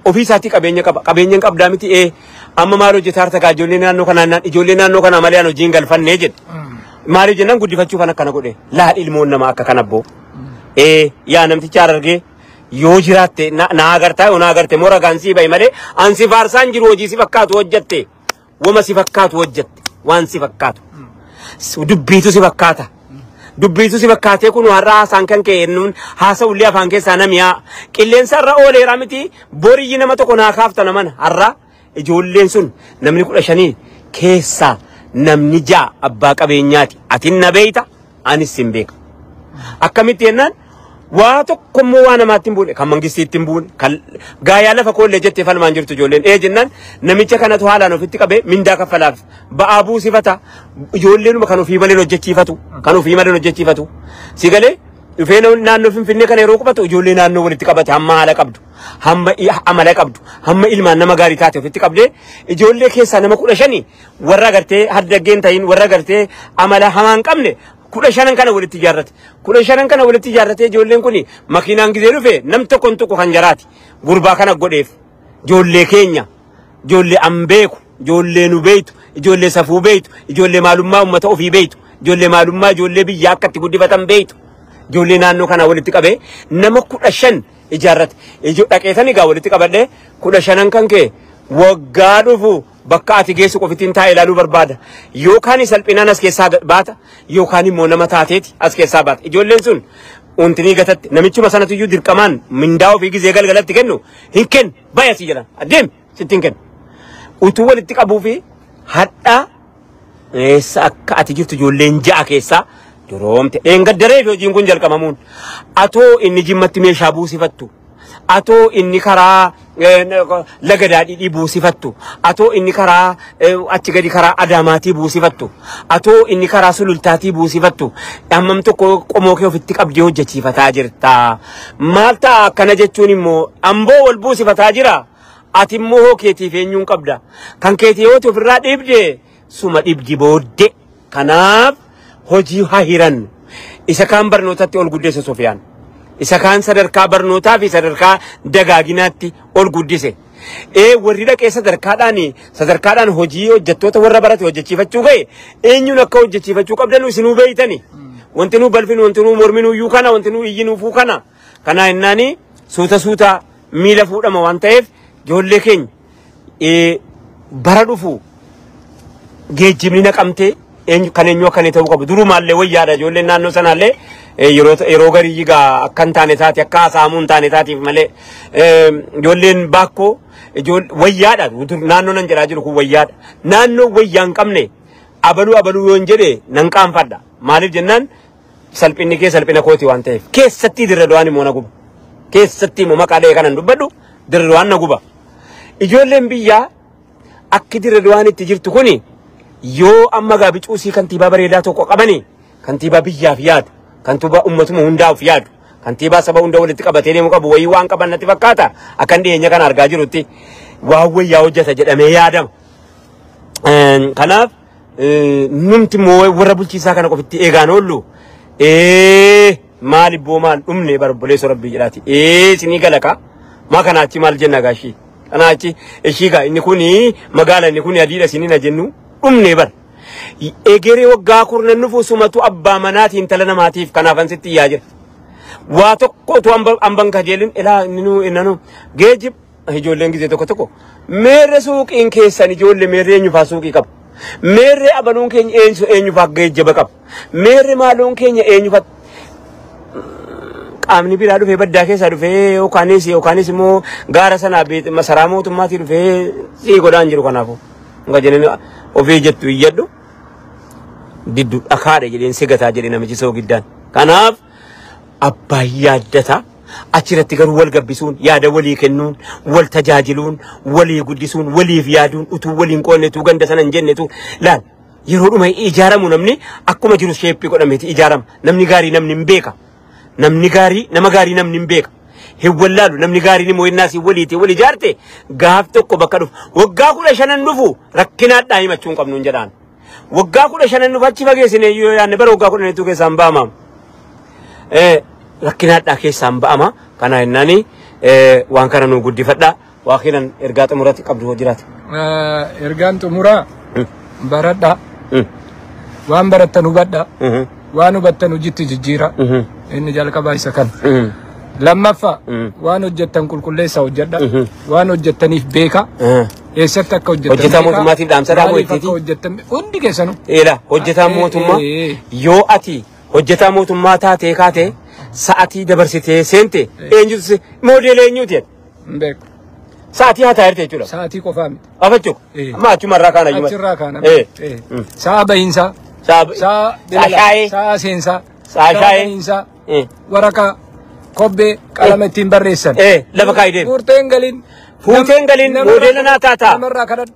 [SPEAKER 1] Ofii isaatii qabeenya qaba. Qabeenya hin qabdaa miti amma maal hojjetaa harta ijoollee naannoo kanaa ijoollee naannoo kanaa malee aan hojii hin galfannee jedhe. Maaliif jennaan guddifachuu kan akkana godhe. Laal ilmoon namaa akka kana abboo. Yaa namticha Harargee yoo jiraatte na agartaa yoo na agarte moo ragaan sii bahi malee an si faarsaan jiru hojii si fakkaatu hojjette. Wama si fakkaatu hojjette. Waan si fakkaatu. Dubbiitu si fakkaata. Dubbiitu si fakkaatee kun har'a haasaan kan ka'e nuun haasa'ullee afaan keessaa namiyaa. Qilleensa irra ooleera miti boriyyi nama tokko naa kaafta naman har'a ijoolleen sun namni 15 keessaa namni 6 abbaa qabeenyaati. Atin na beeyta anis sin beeka. Akkamitti jennaan waa tokko immoo waa namaatti hin buune kan mangistiitti hin buune kan gaayaa lafa koollee jettee falmaan jirtu ijoolleen jennaan namicha kanatu haalaan ofitti qabee mindaa kaffalaaf ba'aa buusifata ijoolleenuma kan ofii malee hojjechiifatu kan ofii malee hojjechiifatu si galee dhufee naannoo Finfinnee kana yeroo qubatu ijoollee naannoo walitti qabate hamma haala qabdu hamma amala qabdu hamma ilmaan nama gaarii taate ofitti qabdee ijoollee keessaa nama 15 warra gartee haddaggeen ta'iin warra gartee amala hamaa hin qabne 15 kana walitti ijaarrate. 15 kana walitti ijaarratee ijoolleen kun makiinaan gizee dhufe nam tokkoon tokko kan jaraati. Gurbaa kana godheef ijoollee keenya ijoollee an beeku ijoollee nu beeytu ijoollee safuu beeytu ijoollee maalummaa uummata ofii beeytu ijoollee maalummaa ijoollee biyyaa akka itti guddifatan beeytu ijoollee naannoo kana walitti qabee nama 15 ijaarrate. Dhaqeetan egaa walitti qabadhee 15 kan kee waggaa dhufu bakka ati geessu qofittiin taa'ee ilaaluu barbaada. Yookaan salphinaan as keessaa baata yookaan immoo nama taateeti as keessaa baata. Ijoolleen sun wantinii gatatti namichuma sanatu iyyuu dirqamaan mindaa ofii gizee galgalatti kennu hin kennu bayasii jedhan adeem sitti hin kennu. Utuu walitti qabuu fi hadhaa eessa akka ati jirtu ijoolleen 6 keessaa duroomte. Dheengaddaree fi hojiin kun jalqabamuun atoo inni jimmatti meeshaa buusifattu. Atoo inni karaa laga daadhii buusifattu. Atoo inni karaa achi gadi karaa Adaamaatii buusifattu. Atoo inni karaa Sulultaatii buusifattu. Hammam tokko qomoo kee ofitti qabdee hojjechiifataa jirta. Maal ta'a akkana jechuun immoo amboo wal buusifataa jira. Ati immoo hoo keetiif eenyuun qabda. Kan keetii yoo ofirraa dhiibde suma dhibdi booddee. Kanaaf hojii haa hirannu. Isa kaan barnootatti ol guddise Sofiyaan. Isa kaan sadarkaa barnootaa fi sadarkaa dagaaginaatti ol guddise. Warri dhaqee sadarkaadhaan hojii hojjettoota warra barate hojjechiifachuu ga'e eenyuun akka hojjechiifachuu qabdan isinuu beeytani. Wanti nuu balfinu, wanti nuu morminu iyyuu kana, wanti nuu iyyinuufuu kana. Kanaa jennaani suuta suuta miila fuudhama waan ta'eef ijoollee keenya bara dhufu geejjibni naqamtee kan eenyu akka inni ta'uu qabu. Durumaallee wayyaadha ijoolleen naannoo sanaallee yeroo garii egaa akka hin taane taate akka haasa'amuu hin taane taatiif malee ijoolleen baakkoo wayyaadha. Naannoo nan jedhaa jiru kun wayyaadha. Naannoo wayyaa hin qabne abaluu abaluu yoon jedhe nan qaanfadha. Maaliif jennaan salphinni kee salphina kooti waan ta'eef. Keessattii dirra du'aan immoo na guba. Keessattii immoo maqaa dhahee kanan dubbadhu dirra du'aan na guba. Ijoolleen biyyaa akki dirra du'aan itti jirtu kuni yoo amma gaa bicuusii kantiibaa bareedaa tokko qabanii kantiibaa biyyaaf yaadu kantiibaa uummatuma hundaaf yaadu kantiibaa saba hunda walitti qabatee deemu qabu wayii waan qaban natti fakkaata akkan dhiyeenya kana argaa jirutti waan wayyaa hojjeta jedhamee yaadama. Kanaaf numti immoo warra bulchiisaa kana qofitti eegaan oollu maal ibboo maal dhumne barboleessoo rabbii jedhaati isinii galaqa maa kanaachi maal jenna gaashii kanaachi ishii gaa inni kuni magaala inni kuni adiidha isinii na jennu dhumne bar. Egeree waggaa kurnan nufu sumatu abbaa manaatiin intala namaatiif kanaafan sitti iyyaa jira. Waa tokko utuu hamban kajeelin ilaa inni geejjib ijoolleen gizee tokko tokko meerre suuqiin keessan ijoollee meerre eenyufaa suuqii qabu. Meerre abaluun keenya eenyufaa geejjiba qabu. Meerre maaluun keenya eenyufaa qaamni biraa dhufee baddaa keessaa dhufee yookaanis immoo gaara sanaa masaraa mootummaatii dhufee sii godhaan jiru kanaafuu. Nga jedhanii ofii jettu iyyadhu diddu dhakaadha jedheen sigataa jedhe namichi soo giddaan. Kanaaf abbaan yaaddata achirratti garuu wal gabbisuun yaada walii kennuun wal tajaajiluun walii guddisuun waliif yaaduun utuu waliin qoonne utuu ganda sana hin jennetu laal yeroo dhuma ijaaramu namni akkuma jiru sheeppii godhameeti ijaarama. Namni gaarii namni hin beeka. Namni gaarii nama gaarii namni hin beeka. Hin wallaalu namni gaariin immoo innaas waliiti wal ijaarte gaaf tokko bakka dhufu waggaa 15 dhufu rakkinaadhaa himachuu hin qabnu hin jedhaan. Waggaa 15 dhufu achi fageessine yoo yaadne bara waggaa 10 keessaan ba'ama. Rakkinaadhaa keessaan ba'ama. Kana jennaani waan kana nu guddifadha. Waaqiran ergaa xumuraatti qabdu hoo jiraate.
[SPEAKER 2] Ergaan xumuraa baradhaa. Waan barattan hubadhaa. Waan hubattan hojiitti jijjiira. Inni jalqabaa isa kana. Lammaffaa waan hojjettan qulqulleessaa hojjedha. Waan hojjettaniif beeka. Eessatti akka hojjettan
[SPEAKER 1] Hojjetaa mootummaatiif dhaamsa dhaamu
[SPEAKER 2] Maaliif akka
[SPEAKER 1] ittiiti?
[SPEAKER 2] hojjettan hundi keessanuu.
[SPEAKER 1] Eela hojjetaa mootummaa yoo ati hojjetaa mootummaa taatee kaate sa'atii dabarsitee seente eenyutu moodeela eenyuuti jedhe
[SPEAKER 2] Hin beeku.
[SPEAKER 1] sa'atii haa taa'erte jechuudha.
[SPEAKER 2] Sa'atii qofaa miti.
[SPEAKER 1] Afachuuk amma achumarraa kaana iyyuu.
[SPEAKER 2] Achirraa kaana. Sa'a bahiinsaa.
[SPEAKER 1] Sa'a shaayee.
[SPEAKER 2] Sa'a seensaa.
[SPEAKER 1] Sa'a shaayee.
[SPEAKER 2] Bahiinsaa. Waraqaa kobbee qalama ittiin barreessan.
[SPEAKER 1] Lafa kaa'ee deemu.
[SPEAKER 2] Fuuteen galiin.
[SPEAKER 1] Fuuteen galiin moodeela naa taataa.
[SPEAKER 2] Namarraa kadhadhu.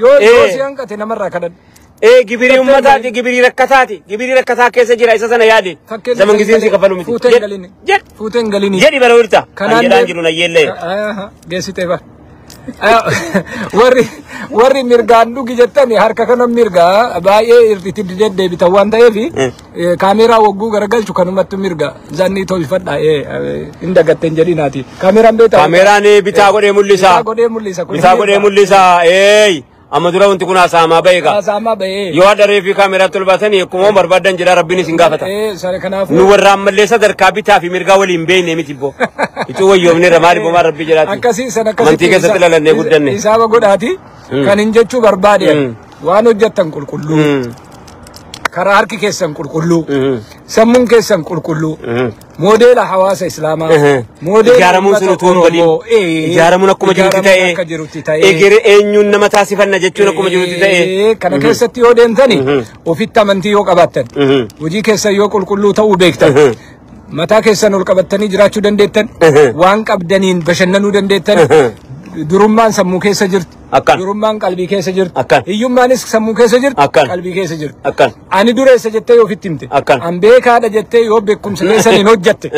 [SPEAKER 2] Yoo si hanqate namarraa kadhadhu.
[SPEAKER 1] Gibirii uummataati gibirii rakkataati gibirii rakkataa keessa jira isa sana yaade. Zaman gisiin si kafalu miti.
[SPEAKER 2] Fuuteen galiin. Fuuteen galiin.
[SPEAKER 1] Jedhi bara wirta. Kan jedhaan jiru na yeellee.
[SPEAKER 2] Geessitee bara. Warri mirgaan dhugi jettani harka kana mirgaa baay'ee itti deddeebitan waan ta'eef kaameeraa wagguu garagalchu kanumatti mirga zanni tolfadha hin dagatten jedhinaati. Kaameeraan beektaa?
[SPEAKER 1] Kaameeraan bitaa godhee mul'isa.
[SPEAKER 2] Bitaa godhee mul'isa.
[SPEAKER 1] Bitaa godhee mul'isa. Amma dura wanti kun haasa'amaa ba'e egaa.
[SPEAKER 2] Haasa'amaa ba'e.
[SPEAKER 1] Yoo adaree fi kaameeraatti ol baatanii akkuma barbaadan jedha rabbiin isin gaafata. Nu warra ammallee sadarkaa bitaa fi mirgaa waliin beekne miti boo. Ituu wayyoomne maali boo maal rabbii jedhaati.
[SPEAKER 2] Akkasii sana akkasii.
[SPEAKER 1] Amantii keessatti lalannee guddanne.
[SPEAKER 2] Isaaba godhaati. Kan hin jechuu barbaade waan hojjettan qulqulluu. Karaa harki keessan qulqulluu. Sammuun keessan qulqulluu. Moodeela hawaasa Islaamaa. Moodeela
[SPEAKER 1] Ijaaramuun sun utuu hin badiin. Ijaaramuun akkuma jirutti ta'ee. Egeree eenyuun nama taasifanna jechuun akkuma jirutti ta'ee.
[SPEAKER 2] Kana keessatti yoo deemtani ofitti amantii yoo qabaattan. Hojii keessan yoo qulqulluu ta'uu beektan. Mataa keessan ol qabattanii jiraachuu dandeettan. Waan qabdaniin bashannanuu dandeettan. Durummaan sammuu keessa jirti. Durummaan qalbii keessa jirti. Hiyyummaanis sammuu keessa jirti. Qalbii keessa jirti. Ani dureessa jettee yoo ofitti himte. An beekaadha jettee yoo beekumsa keessan hin hojjatte.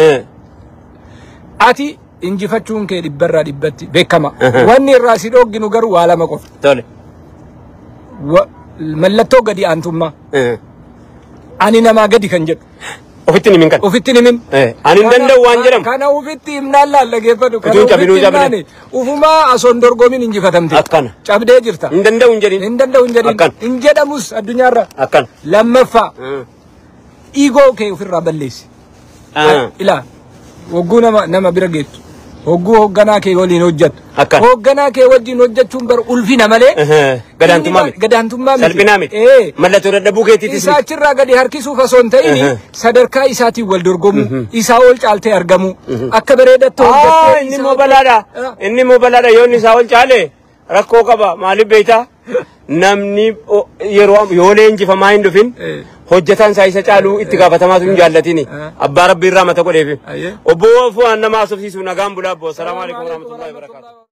[SPEAKER 2] Ati injifachuun kee dhibbarraa dhibbatti beekama. Wanni irraa si dhogginu garuu waa lama qofa. Mallattoo gadi aantummaa. Ani namaa gadi kan jedhu.
[SPEAKER 1] Ofitti himin kan.
[SPEAKER 2] Ofitti himin.
[SPEAKER 1] Ani hin danda'u waan jedhamu.
[SPEAKER 2] Kana ofitti himnaan laalleeffadhu.
[SPEAKER 1] Utuu cabinuu cabne.
[SPEAKER 2] Ufumaa osoon dorgomiin injifatamte.
[SPEAKER 1] Akkana.
[SPEAKER 2] Cabdee jirta.
[SPEAKER 1] Hin danda'u hin jedhin.
[SPEAKER 2] Hin danda'u hin jedhin.
[SPEAKER 1] Akkana.
[SPEAKER 2] Hin jedhamus addunyaarra.
[SPEAKER 1] Akkana.
[SPEAKER 2] Lammaffaa. Iigoo kee ofirraa balleessi. Ilaa hogguu nama bira geettu. Hogguu hoogganaa kee waliin hojjettu.
[SPEAKER 1] Akkana.
[SPEAKER 2] Hoogganaa kee wajjin hojjechuun bar ulfina malee.
[SPEAKER 1] Gadaantummaa miti.
[SPEAKER 2] Gadaantummaa miti.
[SPEAKER 1] Salphinaa miti. Mallattoo dadhabuu keetiitis
[SPEAKER 2] Isaa achirraa gadi harkisuuf osoo hin ta'in sadarkaa isaatiin wal dorgomuu isaa ol caaltee argamuu akka bareedaatti hojjettee.
[SPEAKER 1] Inni immoo balaadha. Inni immoo balaadha yoo inni isaa ol caale rakkoo qaba maaliif beektaa? Namni yeroo yoo leenjifamaa hin dhufin hojjetaan isaa isa caaluu itti gaafatamaatu hin jaallatini. Abbaa rabbii irraa mata godheefi. Obbo Fuwaan nama haasofsiisu nagaan bulaa obbo. Salaamu alaikum warahmatullahi wabarakatuh.